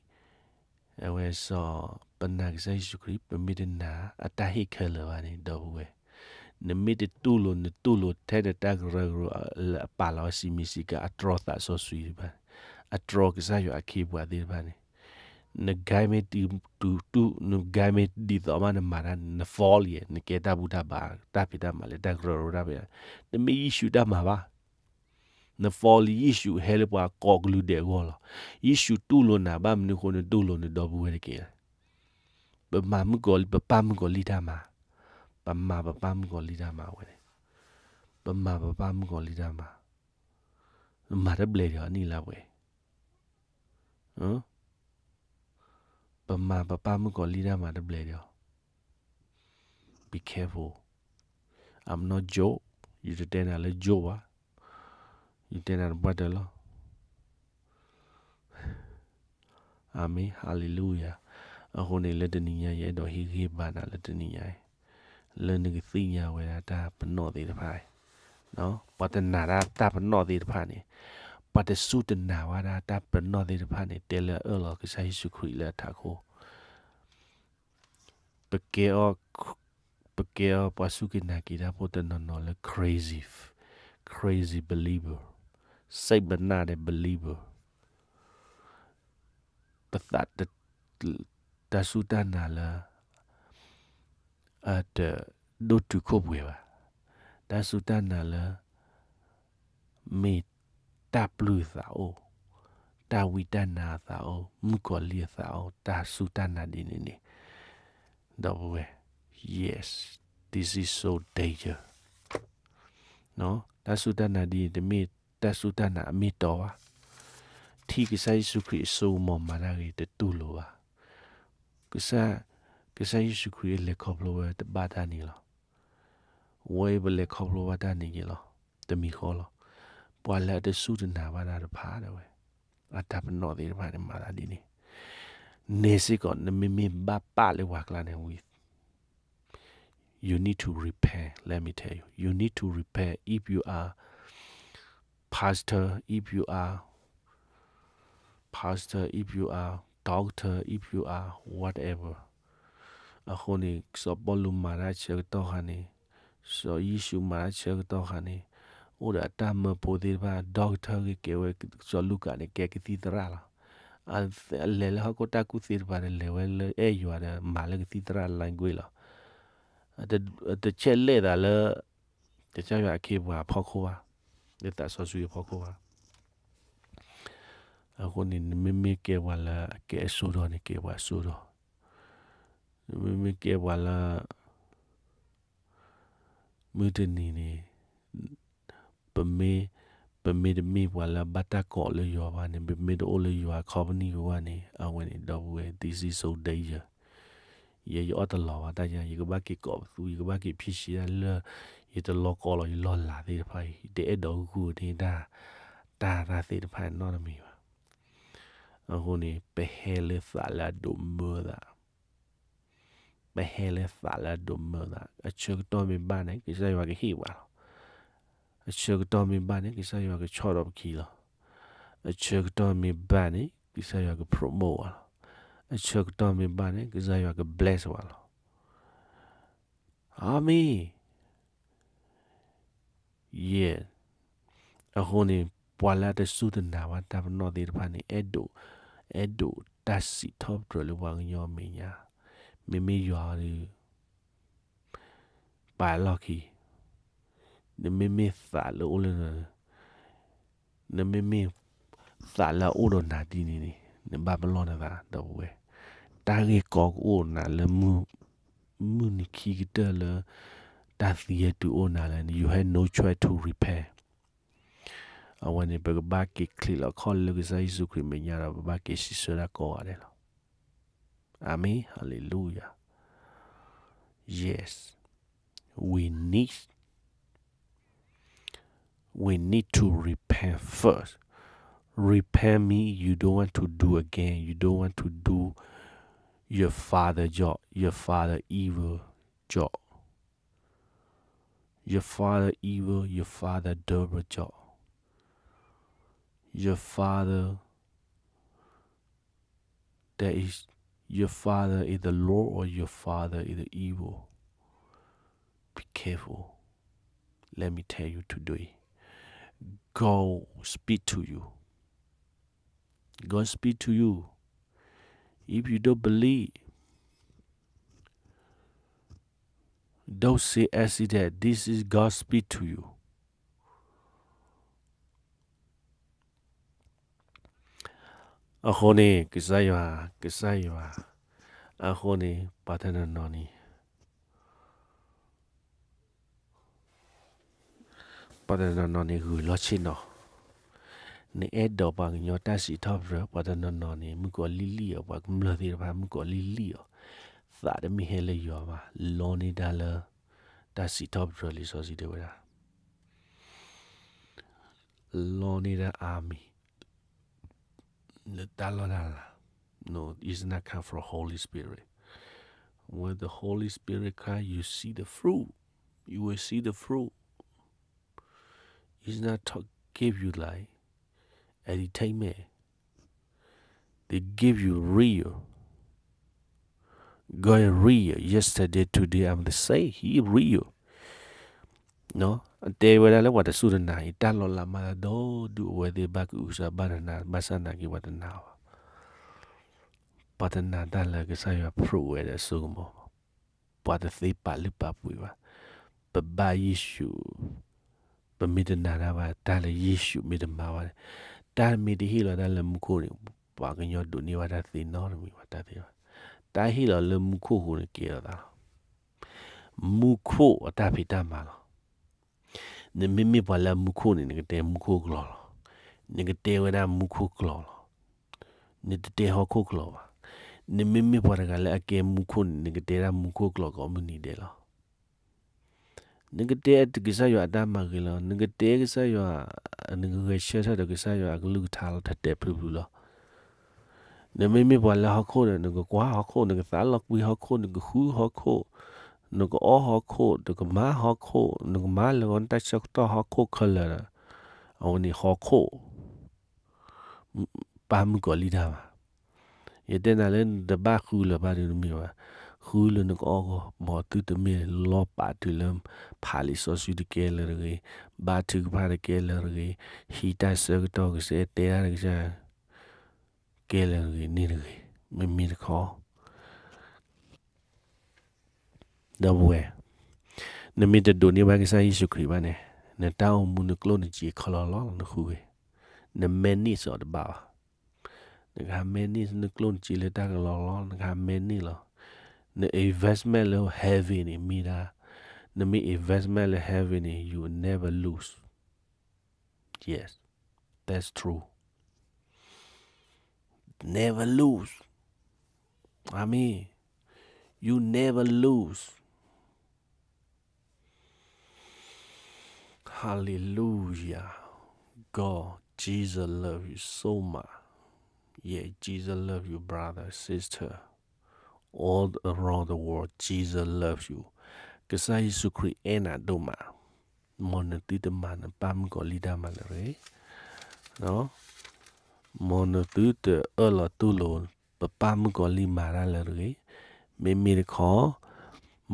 အဝဲစီၤ, ပနာ်ကစၢ်ယ့ၣ်ၡူးခရံာ် ပမ့ၢ်တနာ်အတၢ်ဟ့ၣ်ခဲလၢာ်ဘၣ်န့ၣ် ဒီပုၢ်ဝဲၢ်, နမ့ၢ်တတူၢ်လိာ် နတူၢ်လိာ်ထဲနတၢ်ကရၢကရိလၢအပာ်လီၤဝဲစံးမံစံးကါ အတြီသးစီဆှံတဖၣ်န့ၣ်, အတြီကစၢ်ယွၤအခ့အပှၤသ့ၣ်တဖၣ်န့ၣ်, နဂဲၤမ့ၢ်တတူၢ်, နဂဲၤမ့ၢ်ဒ်သိးမးနမၤတၢ်န့ၣ် န fall လံ, နကဲတၢ်ဘူၣ်တၢ်ဘါ တၢ်ဖံးတၢ်မၤလၢတၢ်ကရၢကရိတၢ်ဖံး, တမ့ၢ်ယ့ၣ်ၡူးတၢ်မၤဘၣ်. န follow ယ့ၣ်ၡူးဟဲလၢပှၤကိးကလုာ်ဒဲးအဂီၢ်လီၤ. ယ့ၣ်ၡူးတူၢ်လိာ်နၤ ဘၣ်မနုၤအဃိနတူၢ်လိာ်နဒီပုၢ်ဝဲၢ်တက့ၢ်. ပမၤမုၣ်ကီၤလံၢ် ပပၢ်မုၣ်ကီၤလံၢ်တၢ်မၤ, ပမၤပပၢ်မုၣ်ကီၤလံၢ်တၢ်မၤဝဲန့ၣ်, ပမၤပပၢ်မုၣ်ကီၤလံၢ်တၢ်မၤ, မၤတဘျဲးဒီးအနံၣ်လါပှဲၤ, ပမၤပပၢ်မုၣ်ကီၤလံၢ်တၢ်မၤတဘျဲးဒီး Be careful. I'm not joke. ယတတဲနၤလၢ joke ဘၣ်. ယတဲနၤတပှၢ်တၢၢ်လီၤ. အၤမ့ၣ်, ဟါလ့လူယၤ. အဃိန့ၣ် လၢတနံၤညါ ယအဲၣ်ဒိးဟ့ၣ်ဂံၢ်ဟ့ၣ်ဘါနၤလၢတနံၤညါအံၤ, လၢနကသ့ၣ်ညါဝဲဒၣ်တၢ်ပနီၣ်သ့ၣ်တဖၣ်အံၤ, ပှၤတနာ်ဒၣ်တၢ်ပနီၣ်သ့ၣ်တဖၣ်န့ၣ်, ပှၤတစူၢ်တနာ်ဘၣ်ဒၣ်တၢ်ပနီၣ်သ့ၣ်တဖၣ်န့ၣ် တဲလၢအအၢၣ်လီၤကစၢ်ယ့ၣ်ၡူးခရံာ်လၢအထးခိၣ် ပကဲအီၤ, ပကဲအီၤပှၤစူၢ်က့ၤနာ်က့ၤတၢ်ဖိတနီၤနီၤလၢ crazy, crazy believer, စိတ်မနာတဲ့ believer, ပသးတ, တၢ်စူၢ်တၢ်နာ်လၢ အတဒိၣ်တုာ်ခိၣ်ပှဲၤဘၣ်, တၢ်စူၢ်တၢ်နာ်လၢ မ့ၢ်တၢ်ပျုၢ်အသးအိၣ်, တၢ်ဝံတၢ်နါအသးအိၣ်, မုၣ်ကီၤလံၢ်အသးအိၣ်, တၢ်စူၢ်တၢ်နာ်ဒ်န့ၣ်န့ၣ်, ဒီပုၢ်ဝဲၢ်, yes, this is so danger. တၢ်စူၢ်တၢ်နာ်ဒ်န့ၣ် တမ့ၢ်တၢ်စူၢ်တၢ်နာ်အမ့ၢ်တီဘၣ်. ထံၣ်ကစၢ်ယ့ၣ်ၡူးခရံာ်အစိကမီၤမၤတၢ်ဂ့ၤ တတူၢ်လိာ်ဘၣ်. ကစၢ်, ကစၢ်ယ့ၣ်ၡူးခရံာ်အလဲၤခီဖျိဝဲတဘၣ်တၢ်န့ၣ်လီၤ. ဝဲအံၤပလဲၤခီဖျိဘၣ်တၢ်န့ၣ်က့ၤလီၤ. တမံၤဃီလီၤ. ပှၤလၢအတစူၢ်တနာ်ဘၣ်တၢ်တဖၣ်ဒၣ်ဝဲ, အတၢ်ပနီၣ်သ့ၣ်တဖၣ်န့ၣ်မၤသးဒ်န့ၣ်, န့ၣ်စ့ၢ်ကီး နမ့မ့ၢ်ဘၣ်ပာ်လၢပှၤကျါန့ၣ်ဝံၤ you need to repent. Let me tell you, you need to repent if you are pastor, if you are pastor, if you are doctor, if you are whatever. အဃိန့ၣ် စီၤပီလူးမၤတၢ်ဆၢကတီၢ်ခါန့ၣ်, စီၤယ့ၣ်ၡူးမၤတၢ်ဆၢကတီၢ်ခါန့ၣ်, အိၣ်ဒီးအတၢ်မၢဖိသ့ၣ်တဖၣ် doctor ဂ့ၤကဲဝဲ, စီၤလူၤကၣ်န့ၣ် ကဲကသံၣ်သရၣ်လီၤ. အလဲၤလၢဟီၣ်ခိၣ်တၢ်ကူၣ်သ့တဖၣ်ဒီး လဲၤဝဲလၢအဲၣ်ယွၤဒီး မၤလၢကသံၣ်သရၣ် language လီၤ. တဆဲးလဲၣ်သးလၢ ကစၢ်ယွၤအခ့အပှၤအဖီခိၣ်ဘၣ်, လၢသးစီဆှံအဖီခိၣ်ဘၣ်. အဃိန့ၣ် နမ့မ့ၢ်ကဲပှၤလၢအကဲအစိဒီးန့ၣ် ကဲပှၤအစိဒီး, နမ့မ့ၢ်ကဲပှၤလၢ မုၢ်တနံၤန့ၣ် ပမ့ၢ်, ပမ့ၢ်တမ့ၢ်ပှၤလၢအဘၣ်တၢ်ကိးလၢယွၤဘၣ်န့ၣ်, ပမ့ၢ်တအိၣ်လၢယွၤ company ပူၤဘၣ်န့ၣ်, အဝဲန့ၣ် ဒီပုၢ်ဝဲၢ် this is so danger. ယဲယအီၣ်တလီၤဘၣ်တၢ်ညါ, ယကဘၣ်က့ၤကိးပသူ, ယကဘၣ်က့ၤဖံးဆံးတၢ်လၢ ယတလီၤကိးလီၤယလီၢ်လၤသ့ၣ်တဖၣ်အံၤ, ယတအဲၣ်ဒိးဂုာ်န့ၢ်တၢ်, တၢ်သ့ၣ်တဖၣ်နီတမံၤဘၣ်. အဃိန့ၣ် ပဟဲလၢသးလၢအဒိးမၢသး ပဟဲလၢသးလၢအဒိးမၢသး, အဆၢကတီၢ်မ့ၢ်ဘၣ်န့ၣ် ကစၢ်ယွၤကဟ့ၣ်ပှၤလီၤ. အဆၢကတီၢ်မ့ၢ်ဘၣ်န့ၣ် ကစၢ်ယွၤကဆီၣ်ဒီးပခံလီၤ. အဆၢကတီၢ်မ့ၢ်ဘၣ်န့ၣ် ကစၢ်ယွၤက promote ပှၤလီၤ. အဆၢကတီၢ်မ့ၢ်ဘၣ်န့ၣ် ကစၢ်ယွၤက bless ပှၤလီၤ. အၤမ့ၣ်. Yes. အဃိန့ၣ် ပှၤလၢအတစူၢ်တနာ်ဘၣ်တၢ်ပနီၣ်သ့ၣ်တဖၣ်န့ၣ် အဲၣ်ဒိး, အဲၣ်ဒိးတၢ်စံးထီၣ်ပတြၢၤလၢပှၤကညီအမဲာ်ညါ, မ့မ့ၢ်ယွၤဒီး ပာ်လီၢ်ခံ, နမ့မ့ၢ်သးလၢအိၣ်လၢ နမ့မ့ၢ်သးလၢအအိၣ်ဒီးနၤဒ်န့ၣ်န့ၣ် နဘၣ်ပလီၢ်နသး ဒီပုၢ်ဝဲၢ်, တၢ်ဂ့ၢ်ကီကအိၣ်နၤလၢ မုၢ်နံၤခံကတၢၢ်လၢ တၢ်သံဟဲတုၤအိၣ်နၤလၢ you have no choice to repent. အဝဲန့ၣ် ပကဘၣ်က့ၤချံးလီၤခီၣ်လၢကစၢ်ယ့ၣ်ၡူးခရံာ်မဲာ်ညါဒီး ပဘၣ်က့ၤစံးဆၢတၢ်ကိးဂၤဒဲးလီၤ. အၤမ့ၣ်, ဟါလ့လူယၤ. Yes. We need, we need to repent first. Repent mean you don't want to do again. You don't want to do your father job, your father evil job. Your father evil, your father double job. Your father, that is, your father is the Lord or your father is the evil. Be careful. Let me tell you today. God speak to you. God speak to you. If you don't believe, don't say accident. This is God speak to you. အဃိန့ၣ် ကစၢ်ယွၤ, ကစၢ်ယွၤ, အဃိန့ၣ် ပှၤတနီၤနီၤန့ၣ် ပှၤတနီၤနီၤန့ၣ် ဂုာ်လီၤဆ့ၣ်နီၤ, နအဲၣ်ဒိးပှၤကညီတၢ်စံးထီၣ်ပတြၢၤ, ပှၤတနီၤနီၤန့ၣ် မုၣ်ကီၤလံၢ်လံၢ်အီၤ, ပှၤကမျၢၢ်သ့ၣ်တဖၣ် မုၣ်ကီၤလံၢ်လံၢ်အီၤ, သးတမ့ၢ်ဟဲလၢယွၤဘၣ်, လီန့ၢ်တၢ်လၢ တၢ်စံးထီၣ်ပတြၢၤ လံာ်စီဆှံတဲဝဲဒၣ် လီန့ၢ်တၢ် army လၢတၢ်လီၢ်တၢ်လၤ. No, it's not come from Holy Spirit. When the Holy Spirit come, you see the fruit. You will see the fruit. It's not talk, give you like entertainment. They give you real. God is real. Yesterday, today, I'm the same. He real. အတဲဝဲဒၣ်လၢပှၤတစူၢ်တနာ်အံၤ တၢ်လီၤလးမၤတၢ်ဒီဒူၣ် အဝဲသ့ၣ်ဘၣ်ကအုကစွါဘၣ်တနာ် ဘၣ်ဆၣ်နာ်က့ပှၤတနာ်ဘၣ်. ပှၤတနာ်တၢ်လၢကစၢ်ယွၤ prove ဝဲဒၣ်အစိကမီၤဘၣ်. ပှၤတသ့ပာ်လုၢ်ပာ်ပှ့ၤဘၣ်. ပဘၣ်ယ့ၣ်ၡူး, ပမ့ၢ်တနာ်တၢ်ဘၣ် တၢ်လၢယ့ၣ်ၡူးမ့ၢ်တမၤဘၣ်န့ၣ်, တၢ်မ့ၢ်တဟ့ၣ်လီၤတၢ်လၢမူခိၣ်န့ၣ် ပှၤကညီဒိးန့ၢ်ဘၣ်တၢ်သ့နီတမံၤဘၣ် တၢ်သ့ဘၣ်. တၢ်ဟ့ၣ်လီၤလၢမူခိၣ်အဃိန့ၣ်ကဲထီၣ်သးလီၤ. မူခိၣ်အတၢ်ဖံးတၢ်မၤလီၤ. နမ့မ့ၢ်ပှၤလၢအမူခိၣ်န့ၣ် နကတဲမူခိၣ်ကျိာ်လီၤ. နကတဲဝဲဒၣ်မူခိၣ်ကျိာ်လီၤ. နတတဲဟီၣ်ခိၣ်ကျိာ်ဘၣ်. နမ့မ့ၢ်ပှၤတဂၤလၢအကဲမူခိၣ်န့ၣ် နကတဲဒၣ်မူခိၣ်ကျိာ်ကိးမုၢ်နံၤဒဲးလီၤ. နကတဲကစၢ်ယွၤအတၢ်မၤဂ့ၤလီၤ. နကတဲကစၢ်ယွၤ, နကဂဲၤဆၢထၢၣ်ဒီးကစၢ်ယွၤအကလုၢ်ကထါလီၤ ထဲးထဲးဖျုးဖျုးလီၤ. နမ့မ့ၢ်ပှၤလၢဟီၣ်ခိၣ်ဒီး နကကွၢ်ဟီၣ်ခိၣ်, နကသးလီၤကွံဟီၣ်ခိၣ်, နကဃုဟီၣ်ခိၣ်, နကအီၣ်ဟီၣ်ခိၣ်, နကမၤဟီၣ်ခိၣ်, နကမၤလၢာ်ဂီၤနတၢ်ဆၢကတီၢ်ဟီၣ်ခိၣ်ခဲလၢာ်ဒီး အဝဲန့ၣ်ဟီၣ်ခိၣ် ပၢ်မုၣ်ကီၤလံၢ်တၢ်မၤ. ယတဲနၤလၢနတဘၣ်ဃုလၢၤဘၣ်ဒုးတမ့ၢ်ဘၣ်. ဃုလၢနကအီၣ်ဂီၢ်, မ်သုတမ့ၢ်လီၤပာ်တုၤလၢ ဖးလံာ်စီဆှံတကဲလၢၤတဂ့ၤ, ဘါထုကဖၣ်တကဲလၢၤတဂ့ၤ, ဟံးတၢ်ဆၢကတီၢ်ကစဲးတဲတၢ်တကစၢ် ကဲလၢၤတဂ့ၤန့ၣ်တဂ့ၤ, မ့မ့ၢ်တခီ ဒီပုၢ်ဝဲၢ်, နမ့ၢ်တဒိးန့ၢ်ဘၣ်ကစၢ်ယ့ၣ်ၡူးခရံာ်ဘၣ်န့ၣ်, နတၢ်အိၣ်မူနကျိၣ်နစ့ခီလီၤလီၤ နဃုဂ့ၤ, နမဲန့ၢ်စီၤတဘၣ်ဘၣ်. နကဟးမဲန့ၢ်နကျိၣ်နစ့လၢတၢ်ကလီလီၤ, နကဟးမဲန့ၢ်လီၤ. န investment လၢ heaven န့ၣ် မ့ၢ်ဒၣ်, နမ့ၢ် investment လၢ heaven န့ၣ် you will never lose. Yes, that's true. Never lose. Amen. You never lose. Hallelujah. God, Jesus love you so much. Yeah, Jesus love you, brother, sister. All around the world, Jesus love you. ကစၢ်ယ့ၣ်ၡူးခရံာ်အဲၣ်နၤဒိၣ်မး. မ်နသုတမၤနပၢ်မုၣ်ကီၤလံၢ်တၢ်မၤလၢၤတဂ့ၤ. မ်နသုတအၢၣ်လီၤတူၢ်လိာ် ပပၢ်မုၣ်ကီၤလံၢ်မၤတၢ်လၢၤတဂ့ၤ. မ့မ့ၢ်တခီ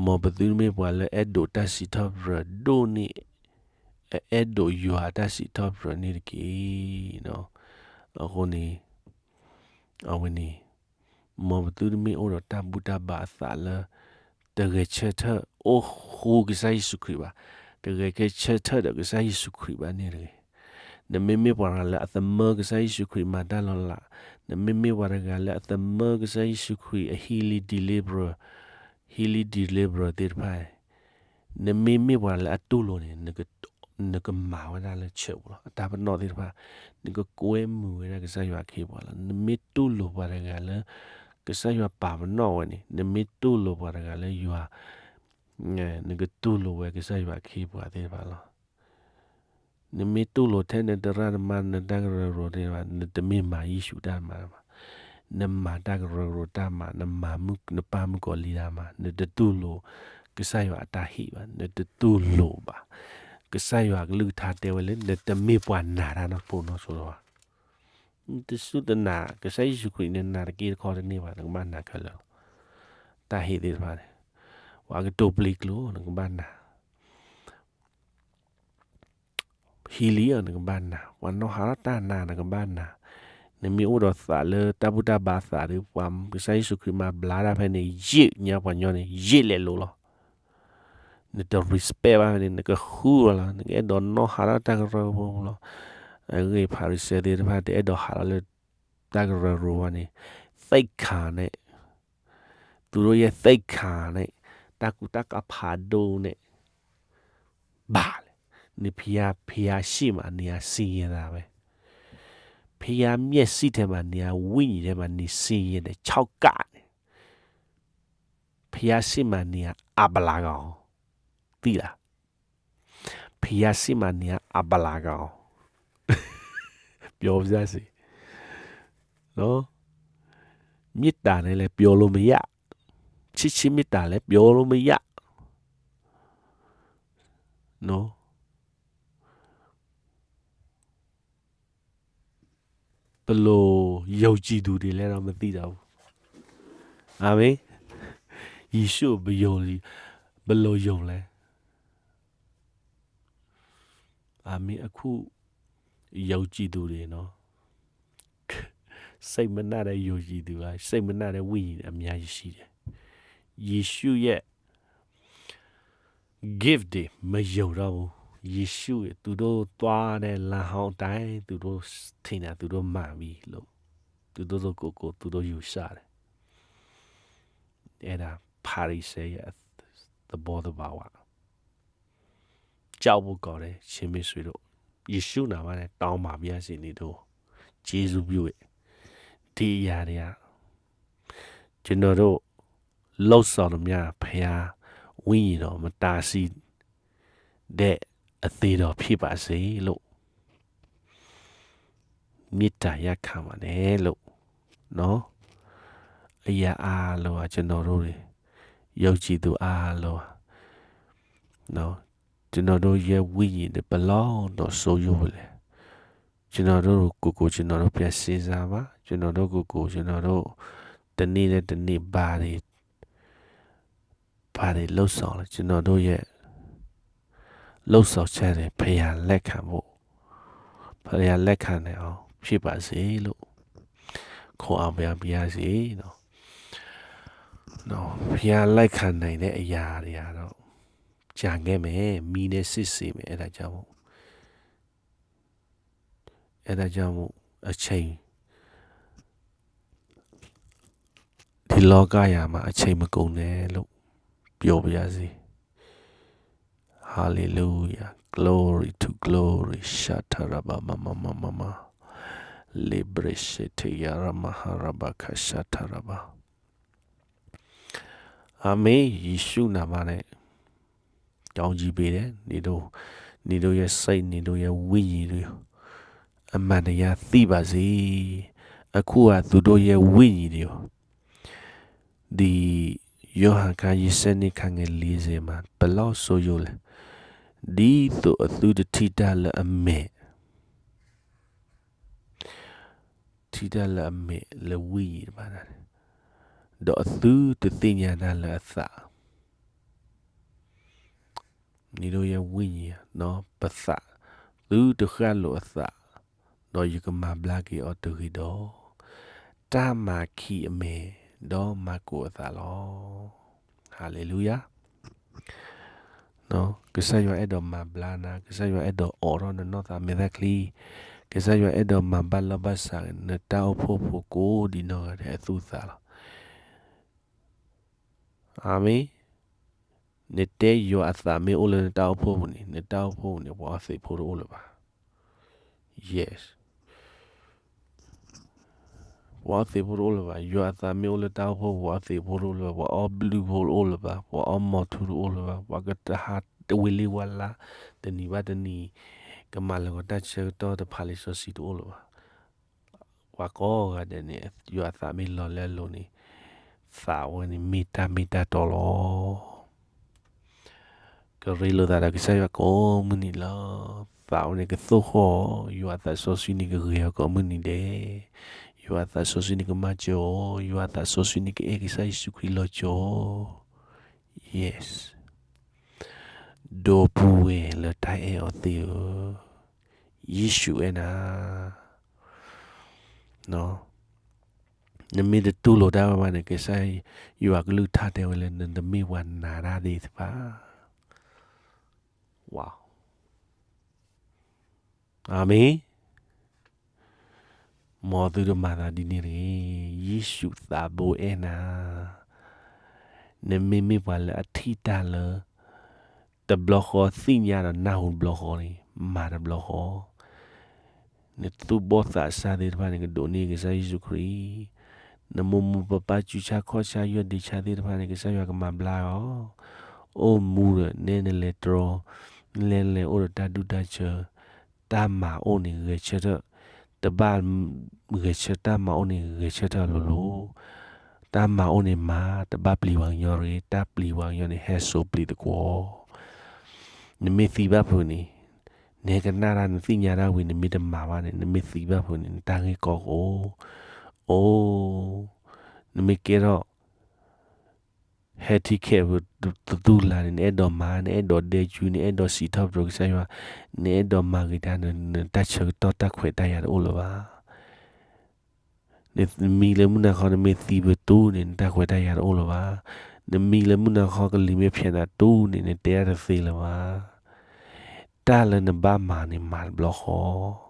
မ်ပသုတမ့ၢ်ပှၤလၢအဲၣ်ဒိးတၢ်စံးထီၣ်ပတြၢၤဒိၣ်န့ၢ်, အဲၣ်ဒိးယွၤတၢ်စံးထီၣ်ပတြၢၤန့ၣ်တက့ၢ်. အဃိန့ၣ် အဝဲန့ၣ် မ်ပသုတမ့ၢ်အိၣ်ဒီးတၢ်ဘူၣ်တၢ်ဘါအသးလၢ တဂဲၤဆၢထၢၣ်အိၣ်ဃူကစၢ်ယ့ၣ်ၡူးခရံာ်ဘၣ်, တဂဲၤဆၢထၢၣ်ဒီးကစၢ်ယ့ၣ်ၡူးခရံာ်ဘၣ်န့ၣ်တဂ့ၤ. နမ့မ့ၢ်ပှၤတဂၤလၢအသမၢကစၢ်ယ့ၣ်ၡူးခရံာ်မၤတၢ်လီၤလး, နမ့မ့ၢ်ပှၤတဂၤလၢအသမၢကစၢ်ယ့ၣ်ၡူးခရံာ်အ healing deliverer, healing deliverer သ့ၣ်တဖၣ် နမ့မ့ၢ်ပှၤလၢအတူၢ်လိာ်န့ၣ် နကမၤဝဲဒၣ်လၢ church ပူၤလီၤ. အတၢ်ပနီၣ်သ့ၣ်တဖၣ် နကကွဲမုာ်ဝဲဒၣ်ကစၢ်ယွၤအခ့အပှၤလီၤ. နမ့ၢ်တူၢ်လိာ်ပှၤတဂၤလၢ ကစၢ်ယွၤပာ်ပနီၣ်ဝဲန့ၣ်, နမ့ၢ်တူၢ်လိာ်ပှၤတဂၤလၢယွၤ, နကတူၢ်လိာ်ဝဲကစၢ်ယွၤအခ့အပှၤသ့ၣ်တဖၣ်လီၤ. နမ့ၢ်တူၢ်လိာ်ထဲနသရၣ်သမါ နတၢ်ကရၢကရိသ့ၣ်တဖၣ်, နတမ့ၢ်မၤယ့ၣ်ၡူးတၢ်မၤဘၣ်. နမၤတၢ်ကရၢကရိတၢ်မၤ, နမၤမုၣ်, နပၢ်မုၣ်ကီၤလံၢ်တၢ်မၤ, နတတူၢ်လိာ်ကစၢ်ယွၤအတၢ်ဟ့ၣ်ဘၣ်, နတတူၢ်လိာ်ဘၣ်. ကစၢ်ယွၤအကလုၢ်ကထါတဲဝဲလၢ နတမ့ၢ်ပှၤနာ်တၢ်နီတဖိနီတစိၤဘၣ်. နတစူၢ်တနာ် ကစၢ်ယ့ၣ်ၡူးခရံာ်န့ၣ် နာ်တက့ၢ်တခီတန့ၢ်ဘၣ်, နကဘၣ်နာ်ခဲလၢာ်လီၤ. တၢ်ဟ့ၣ်သ့ၣ်တဖၣ်န့ၣ်, ပှၤကတိၤပျံၤကျိာ် နကဘၣ်နာ် healing နကဘၣ်နာ်, ပှၤနီၣ်ဟးထီၣ်တၢ်နာ် နကဘၣ်နာ်. နမ့ၢ်အိၣ်ဒီးသးလၢတၢ်ဘူၣ်တၢ်ဘါသးဒီး ပှၤကစၢ်ယ့ၣ်ၡူးခရံာ်မၤဘျါတၢ်ဖဲန့ၣ် ယံာ်ညါပှၤညီန့ၣ် ယံာ်လဲၤလိၤလီၤ. နတ respect ဘၣ်ဖဲန့ၣ် နကဃုအီၤလီၤ, နကအဲၣ်ဒိးနီၣ်ဟးထီၣ်တၢ်ကရၢကရိလီၤ. အဂ့ၢ် ဖၤရံၤၡဲသ့ၣ်တဖၣ် တအဲၣ်ဒိးဟးထီၣ်လၢ တၢ်ကရၢကရိဝဲန့ၣ် သိက္ခာန့ၣ် သူတို့ရဲ့ သိက္ခာန့ၣ် တၢ်ကူတၢ်ကၤဖးဒိၣ်န့ၣ် ဘၣ်လဲၣ်, နဖျါ ဖျါရှေ့မှာ နေရာဆင်းရဲတာပဲ, ဖျါမျက်စိထဲမှာ နေရာဝိညာဉ်ထဲမှာ နေဆင်းရဲတယ်, ခြောက်ကပ်နေ, ဖျါရှေ့မှာ နေရာအပ်လာကောင်, သိလား, ဖျါရှေ့မှာ နေရာအပ်လာကောင်, ပြောပြစီ, နော်, မေတ္တာနဲ့လည်း ပြောလို့မရ, ချစ်ခြင်းမေတ္တာလည်း ပြောလို့မရ, နော်, ဘယ်လိုယုံကြည်သူတွေလဲတော့ မသိတော့ဘူး. အာမင်. ယေရှုကို ဘယ်လိုယုံလဲ? အာမင်. အခု ယုံကြည်သူတွေနော်, စိတ်မနတဲ့ယုံကြည်သူက စိတ်မနတဲ့ဝိညာဉ်တွေ အများကြီးရှိတယ်. ယေရှုရဲ့ gift တွေ မယုံတော့ဘူး. ယေရှု သူတို့သွားတဲ့လမ်းဟောင်းအတိုင်း သူတို့ထင်တာ သူတို့မှန်ပြီလို့ သူတို့ကိုယ်ကိုယ် သူတို့ယူဆတယ်. အဲ့ဒါ ဖာရိရှဲရဲ့သဘောသဘာဝ. ကြောက်ဖို့ကောင်းတယ် ချင်းမိတ်ဆွေတို့. ယေရှုနာမနဲ့ တောင်းပါပါရစေ နင်တို့ကို ကျေးဇူးပြုတယ်. ဒီအရာတွေက ကျွန်တော်တို့ လုပ်ဆောင်သမျှ ဘုရားဝိညာဉ်တော် မတားဆီးတဲ့အသင်းတော် ဖြစ်ပါစေလို့ မေတ္တာရပ်ခံပါတယ်လို့ နော်. အရာအားလုံးဟာ ကျွန်တော်တို့တွေ ယုံကြည်သူအားလုံးဟာ နော်, ကျွန်တော်တို့ရဲ့ဝိညာဉ်တွေ ဘယ်လောက်တော့ ဆိုးယုတ်လဲ. ကျွန်တော်တို့ကိုယ်ကိုယ် ကျွန်တော်တို့ ပြန်စဉ်းစားပါ. ကျွန်တော်တို့ကိုယ်ကိုယ် ကျွန်တော်တို့ တနေ့နဲ့တနေ့ ဘာတွေ ဘာတွေလုပ်ဆောင်လဲ. ကျွန်တော်တို့ရဲ့ လုပ်ဆောင်ချက်တွေ ဘုရားလက်ခံဖို့ ဘုရားလက်ခံနိုင်အောင် ဖြစ်ပါစေလို့ ခွန်အားပေးပါရစေနော်. နော်, ဘုရားလက်ခံနိုင်တဲ့အရာတွေကတော့ ကြာခဲ့မယ်, မီးနဲ့စစ်ဆေးမယ်, အဲ့ဒါကြောင့်မို့ အဲ့ဒါကြောင့်မို့ အချိန် ဒီလောကရာမှာ အချိန်မကုန်နဲ့လို့ ပြောပါရစေ. Hallelujah. Glory to glory. Shataraba mama mama mama. Libre shete yarama haraba kashataraba. အာမင်. ယေရှုနာမနဲ့ ကောင်းကြီးပေးတယ်. နင်တို့, နင်တို့ရဲ့စိတ်, နင်တို့ရဲ့ဝိညာဉ်တွေ အမှန်တရားသိပါစေ. အခုက သူတို့ရဲ့ဝိညာဉ်တွေကို ဒီယောဟန်ခန်း ယဆယ့်နှစ် ခန်းငယ် လေးဆယ်မှာ ဘယ်လောက်ဆိုးယုတ်လဲ. ဒ်သို့အသုတထီတတ်လၢအမဲာ် ထီတတ်လၢအမဲာ် လၢဝိညာဉ်တဖၣ်, ဒီးအသုတသ့ၣ်ညါတတ်လၢအသး, နင်တို့ရဲ့ဝိညာဉ်, ပသး, သုတဃၣ်လိာ်အသး, ဒီးယကမၤဘျါက့ၤအီၤတဂ့ၤဒီး, တၢ်မၤခံးအမဲာ်, ဒီးမၤကိာ်အသးလီၤ. Hallelujah. ကစၢ်ယွၤအဲၣ်ဒိးမၤဘျါနၤ, ကစၢ်ယွၤအဲၣ်ဒိးအိးထီၣ်နနီၢ်သးမဲာ်ချံ, ကစၢ်ယွၤအဲၣ်ဒိးမၤဘၣ်လီၢ်ဘၣ်စး နတၢ်အိၣ်ဖှိၣ်ဖိကိးဒံးနီၢ်ဂၤဒဲးအသူၣ်အသးလီၤ. အၤမ့ၣ်. နတဲယွၤအသးမ့ၢ်အိၣ်လၢနတၢ်အိၣ်ဖှိၣ်ပူၤန့ၣ်, နတၢ်အိၣ်ဖှိၣ်ပူၤန့ၣ် ပှၤအီသံးဖိတအိၣ်လၢၤဘၣ်. Yes. ပှၤအီသံးဖိတအိၣ်လၢၤဘၣ်. ယွၤအသးမ့ၢ်အိၣ်လၢတၢ်အိၣ်ဖှိၣ်ပူၤ ပှၤအီသံးဖိတအိၣ်လၢၤဘၣ်, ပှၤအီဘျုးဖိတအိၣ်လၢၤဘၣ်, ပှၤအီမီၤထူတအိၣ်လၢၤဘၣ်, ပှၤကတဟးတဝံၤလံဝဲလၢ တနံၤဘၣ်တနံၤ ကမၤလၢာ်ကီတၢ်ဆၢကတီၢ်တဖၣ်လံာ်စီဆှံတအိၣ်လၢၤဘၣ်. ပှၤကိးဂၤဒဲးန့ၣ် ယွၤအသးမ့ၢ်လီၤလၢအလိၤန့ၣ်, သးဝဲန့ၣ်မ့ၢ်တၢ်မ့ၢ်တၢ်တီလီၤ. ကရ့လိာ်သးဒီးကစၢ်ယွၤကိးမုၢ်နံၤလီၤ. သးဝဲန့ၣ်ကသိၣ်ဃီၣ်, ယွၤအသးစီဆှံန့ၣ်ကဂ့ၤအီၤကိးမုၢ်နံၤဒဲး. ယွၤအသးစီဆှံန့ၣ်ကမၤစၢၤအီၤ, ယွၤအသးစီဆှံန့ၣ်ကအဲၣ်ကစၢ်ယ့ၣ်ၡူးခရံာ်လီၤစၢၤအီၤ. Yes. ဒီပုၢ်ဝဲၢ်လၢတၢ်အဲၣ်အီၤသ့ၣ်ဧၢ, ယ့ၣ်ၡူးအဲၣ်နၤ. နမ့ၢ်တတူၢ်လိာ်တၢ်ဝဲဘၣ်န့ၣ် ကစၢ်ယွၤကလုၢ်ကထါတဲဝဲလၢ နတမ့ၢ်ပှၤနာ်တၢ်သ့ၣ်တဖၣ်. အၤမ့ၣ်. မ်သုတမၤသးဒ်န့ၣ်တဂ့ၤ. ယ့ၣ်ၡူးသးဘိအဲၣ်နၤ. နမ့မ့ၢ်ပှၤလၢအထံၣ်တၢ်လၢ တဘျီဃီ သ့ၣ်ညါဒီးနၢ်ဟူတဘျီဃီန့ၣ် မၤတဘျီဃီ. နသူၣ်ဘီၣ်သးစၢ်သ့ၣ်တဖၣ်န့ၣ် ကဒိးန့ၢ်ကစၢ်ယ့ၣ်ၡူးခရံာ်. နမိၢ်မိၢ်ပၢ်ပၢ် ကူစါခီၣ်စါယီၢ်ဒ့ဆါသ့ၣ်တဖၣ်န့ၣ် ကစၢ်ယွၤကမၤဘျါအီၤ. အိၣ်မူဒီးနဲနလဲၤတြီ, နလဲၤလဲၤအိၣ်ဒီးတၢ်ဒူၣ်တၢ်ဆၢ, တၢ်မၤအိၣ်န့ၣ်ဂဲၤဆၢထၢၣ်, တဘၣ်ဂဲၤဆၢ, တၢ်မၤအိၣ်န့ၣ်ဂဲၤဆၢထၢၣ်လိၤလိၤ, တၢ်မၤအိၣ်န့ၣ်မၤ, တဘၣ်ပျံၤပှၤကညီတဂ့ၤ, တၢ်ပျံၤပှၤကညီန့ၣ် ဟဲစိာ်ပျံၤသကွီၤ. နမ့ၢ်သံဘၣ်ဖုးန့ၣ်, နဟဲကနၣ်တၢ် နသ့ၣ်ညါတၢ်ဝံၤ နမ့ၢ်တမၤဘၣ်န့ၣ် နမ့ၢ်သံဘၣ်ဖုးန့ၣ် နတၢ်ဂ့ၢ်ကီကိၣ်. အိ, နမ့ၢ်ကဲထီၣ် ဟဲထံခဲးသတူၢ်လၢ်န့ၣ် နအဲၣ်ဒိးမၤ, နအဲၣ်ဒိးဒဲကၠူ, နအဲၣ်ဒိးစံးထီၣ်ပတြၢၤကစၢ်ယွၤ, နအဲၣ်ဒိးမၤဂ့ၤတၢ်, နတၢ်ဆၢကတီၢ်တၢ်ခွဲးတၢ်ယာ်တအိၣ်လၢၤဘၣ်. နမံလၢမုၢ်နၤခီ နမ့ၢ်သံပတူၢ်န့ၣ် နတၢ်ခွဲးတၢ်ယာ်တအိၣ်လၢၤဘၣ်. နမံလၢမုၢ်နၤခီ ကလံၤမ့ၢ်ဖျဲးနၤတူၢ်န့ၣ် နတဲတၢ်တသ့လၢၤဘၣ်. တၢ်လၢနဘၣ်မၤန့ၣ် မၤတဘျီဃီ.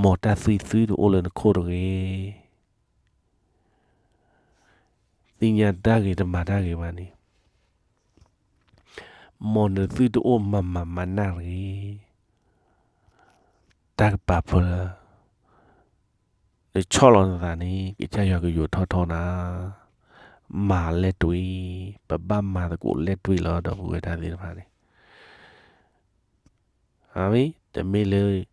မ်တၢ်သွံၣ်သွံၣ်တအိၣ်လၢနခိၣ်တဂ့ၤ. သ့ၣ်ညါတၢ်ဂ့ၤတမၤတၢ်ဂ့ၤဘၣ်န့ၣ်, မ်နသွံၣ်တအိၣ်မၤမၤမၤနၢ်တဂ့ၤ. တၢ်ကပာ်ဖၢလၢ နဆီၣ်လီၤနသးန့ၣ် ကစၢ်ယွၤကယိးထီၣ်ထီနၤ. မၤလဲၢ်တွ့, ပဘၣ်မၤသကိးလဲၢ်တွ့လီၤ ဒီပုၢ်ဝဲၢ်တၢ်သ့ၣ်တဖၣ်န့ၣ် အမ့ၢ်, တမ့ၢ်လၢ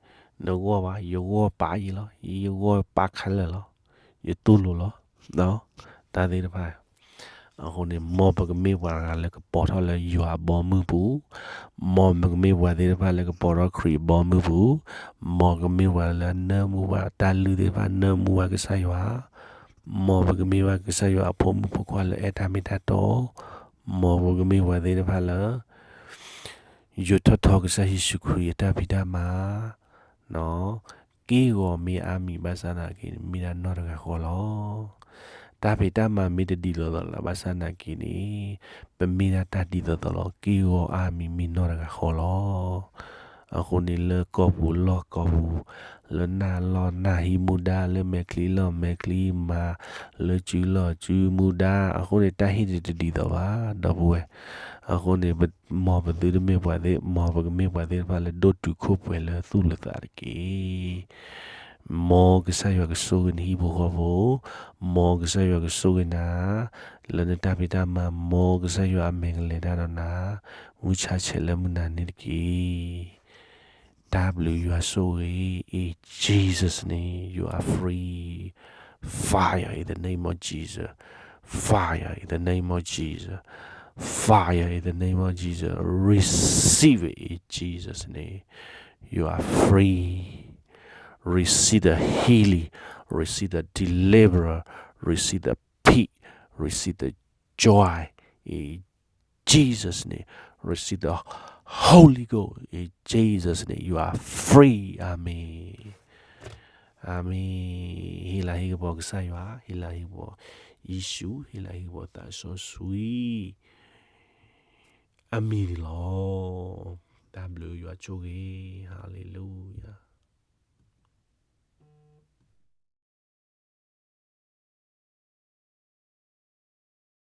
နဂီၢ်ဘၣ်, ယဂီၢ်ပာ်ယံၤလီၤ, ယဂီၢ်ပာ်ခဲလၢာ်လီၤ, ယတူၢ်လိာ်လီၤ, တၢ်သ့ၣ်တဖၣ်. အဃိန့ၣ် မ်ပကမ့ၢ်ပှၤတဂၤလၢကပိာ်ထီၣ်လၢယွၤအဘီအမုၢ်ပူၤ, မ်ပကမ့ၢ်ပှၤသ့ၣ်တဖၣ်လၢကပိာ်ထီၣ်ခရံာ်အဘီအမုၢ်ပူၤ, မ်ကမ့ၢ်ပှၤလၢနၢမူဘၣ်တၢ်လုၢ်သ့ၣ်တဖၣ် နၢမူဘၣ်ကစၢ်ယွၤ, မ်ပကမ့ၢ်ဘၣ်ကစၢ်ယွၤအဖိမုၣ်ဖိခွါလၢအဲၣ်တၢ်မ့ၢ်တၢ်တီ, မ်ပကမ့ၢ်ပှၤသ့ၣ်တဖၣ်လၢ ယိးထီၣ်ထီကစၢ်ယ့ၣ်ၡူးခရံာ်အတၢ်ဖံးတၢ်မၤ, က့ၢ်ဂီၤမ့ၢ်အါမံၤဘၣ်ဆၣ်သနာ်က့န့ၣ် မ့ၢ်ဒၣ်နီၢ်တဂၤဃီလီၤ. တၢ်ဖံးတၢ်မၤမ့ၢ်တဒ်သိးသိးလၢၤဘၣ်ဆၣ်သနာ်က့န့ၣ် ပမ့ၢ်ဒၣ်တၢ်ဒ်သိးသိးလီၤ. က့ၢ်ဂီၤအါမံၤမ့ၢ်နီၢ်တဂၤဃီလီၤ. အဃိန့ၣ်လၢကီၢ်ပူၤလီၢ်ကီၢ်ပူၤ, လၢနၢ်လီၢ်နၢ်ဟံးမူဒါ, လၢမဲာ်ချံလီၢ်မဲာ်ချံမၤ, လၢစုလီၢ်စုမူဒါ, အဃိန့ၣ်တၢ်ဟ့ၣ်န့ၣ်တဒ်သိးဘၣ် ဒီပုၢ်ဝဲၢ်. အဃိန့ၣ် မ်ပသုတမ့ၢ်ပှၤသ့ၣ်, မ်ပကမ့ၢ်ပှၤသ့ၣ်တဖၣ်လၢဒိၣ်တုာ်ခိၣ်ပှဲၤလၢသူၣ်လၢသးတက့ၢ်. မ်ကစၢ်ယွၤကဆိၣ်ဂ့ၤနဟံၣ်ဖိဃီဖိ, မ်ကစၢ်ယွၤကဆိၣ်ဂ့ၤနၤ, လၢနတၢ်ဖံးတၢ်မၤ, မ်ကစၢ်ယွၤအမဲာ်ကလဲၤတၢ်ဒီးနၤ, မုၢ်ဆါဆဲးလၢမုၢ်နၤန့ၣ်တက့ၢ်. တၢ်ဘျုးယွၤဆိၣ်ဂ့ၤ, in Jesus' name, you are free. Fire in the name of Jesus. Fire in the name of Jesus. Fire in the name of Jesus. Receive it in Jesus' name. You are free. Receive the healing. Receive the deliverer. Receive the peace. Receive the joy in Jesus' name. Receive the Holy Ghost in Jesus' name. You are free. Amen. Amen. ဟ့ၣ်လၤဟ့ၣ်ကပီၤကစၢ်ယွၤ, ဟ့ၣ်လၤဟ့ၣ်ကပီၤယ့ၣ်ၡူး, ဟ့ၣ်လၤဟ့ၣ်ကပီၤသးစီဆှံ အမံၤန့ၣ်လီၤ. တၢ်ဘျုးယွၤဆိၣ်ဂ့ၤ, hallelujah.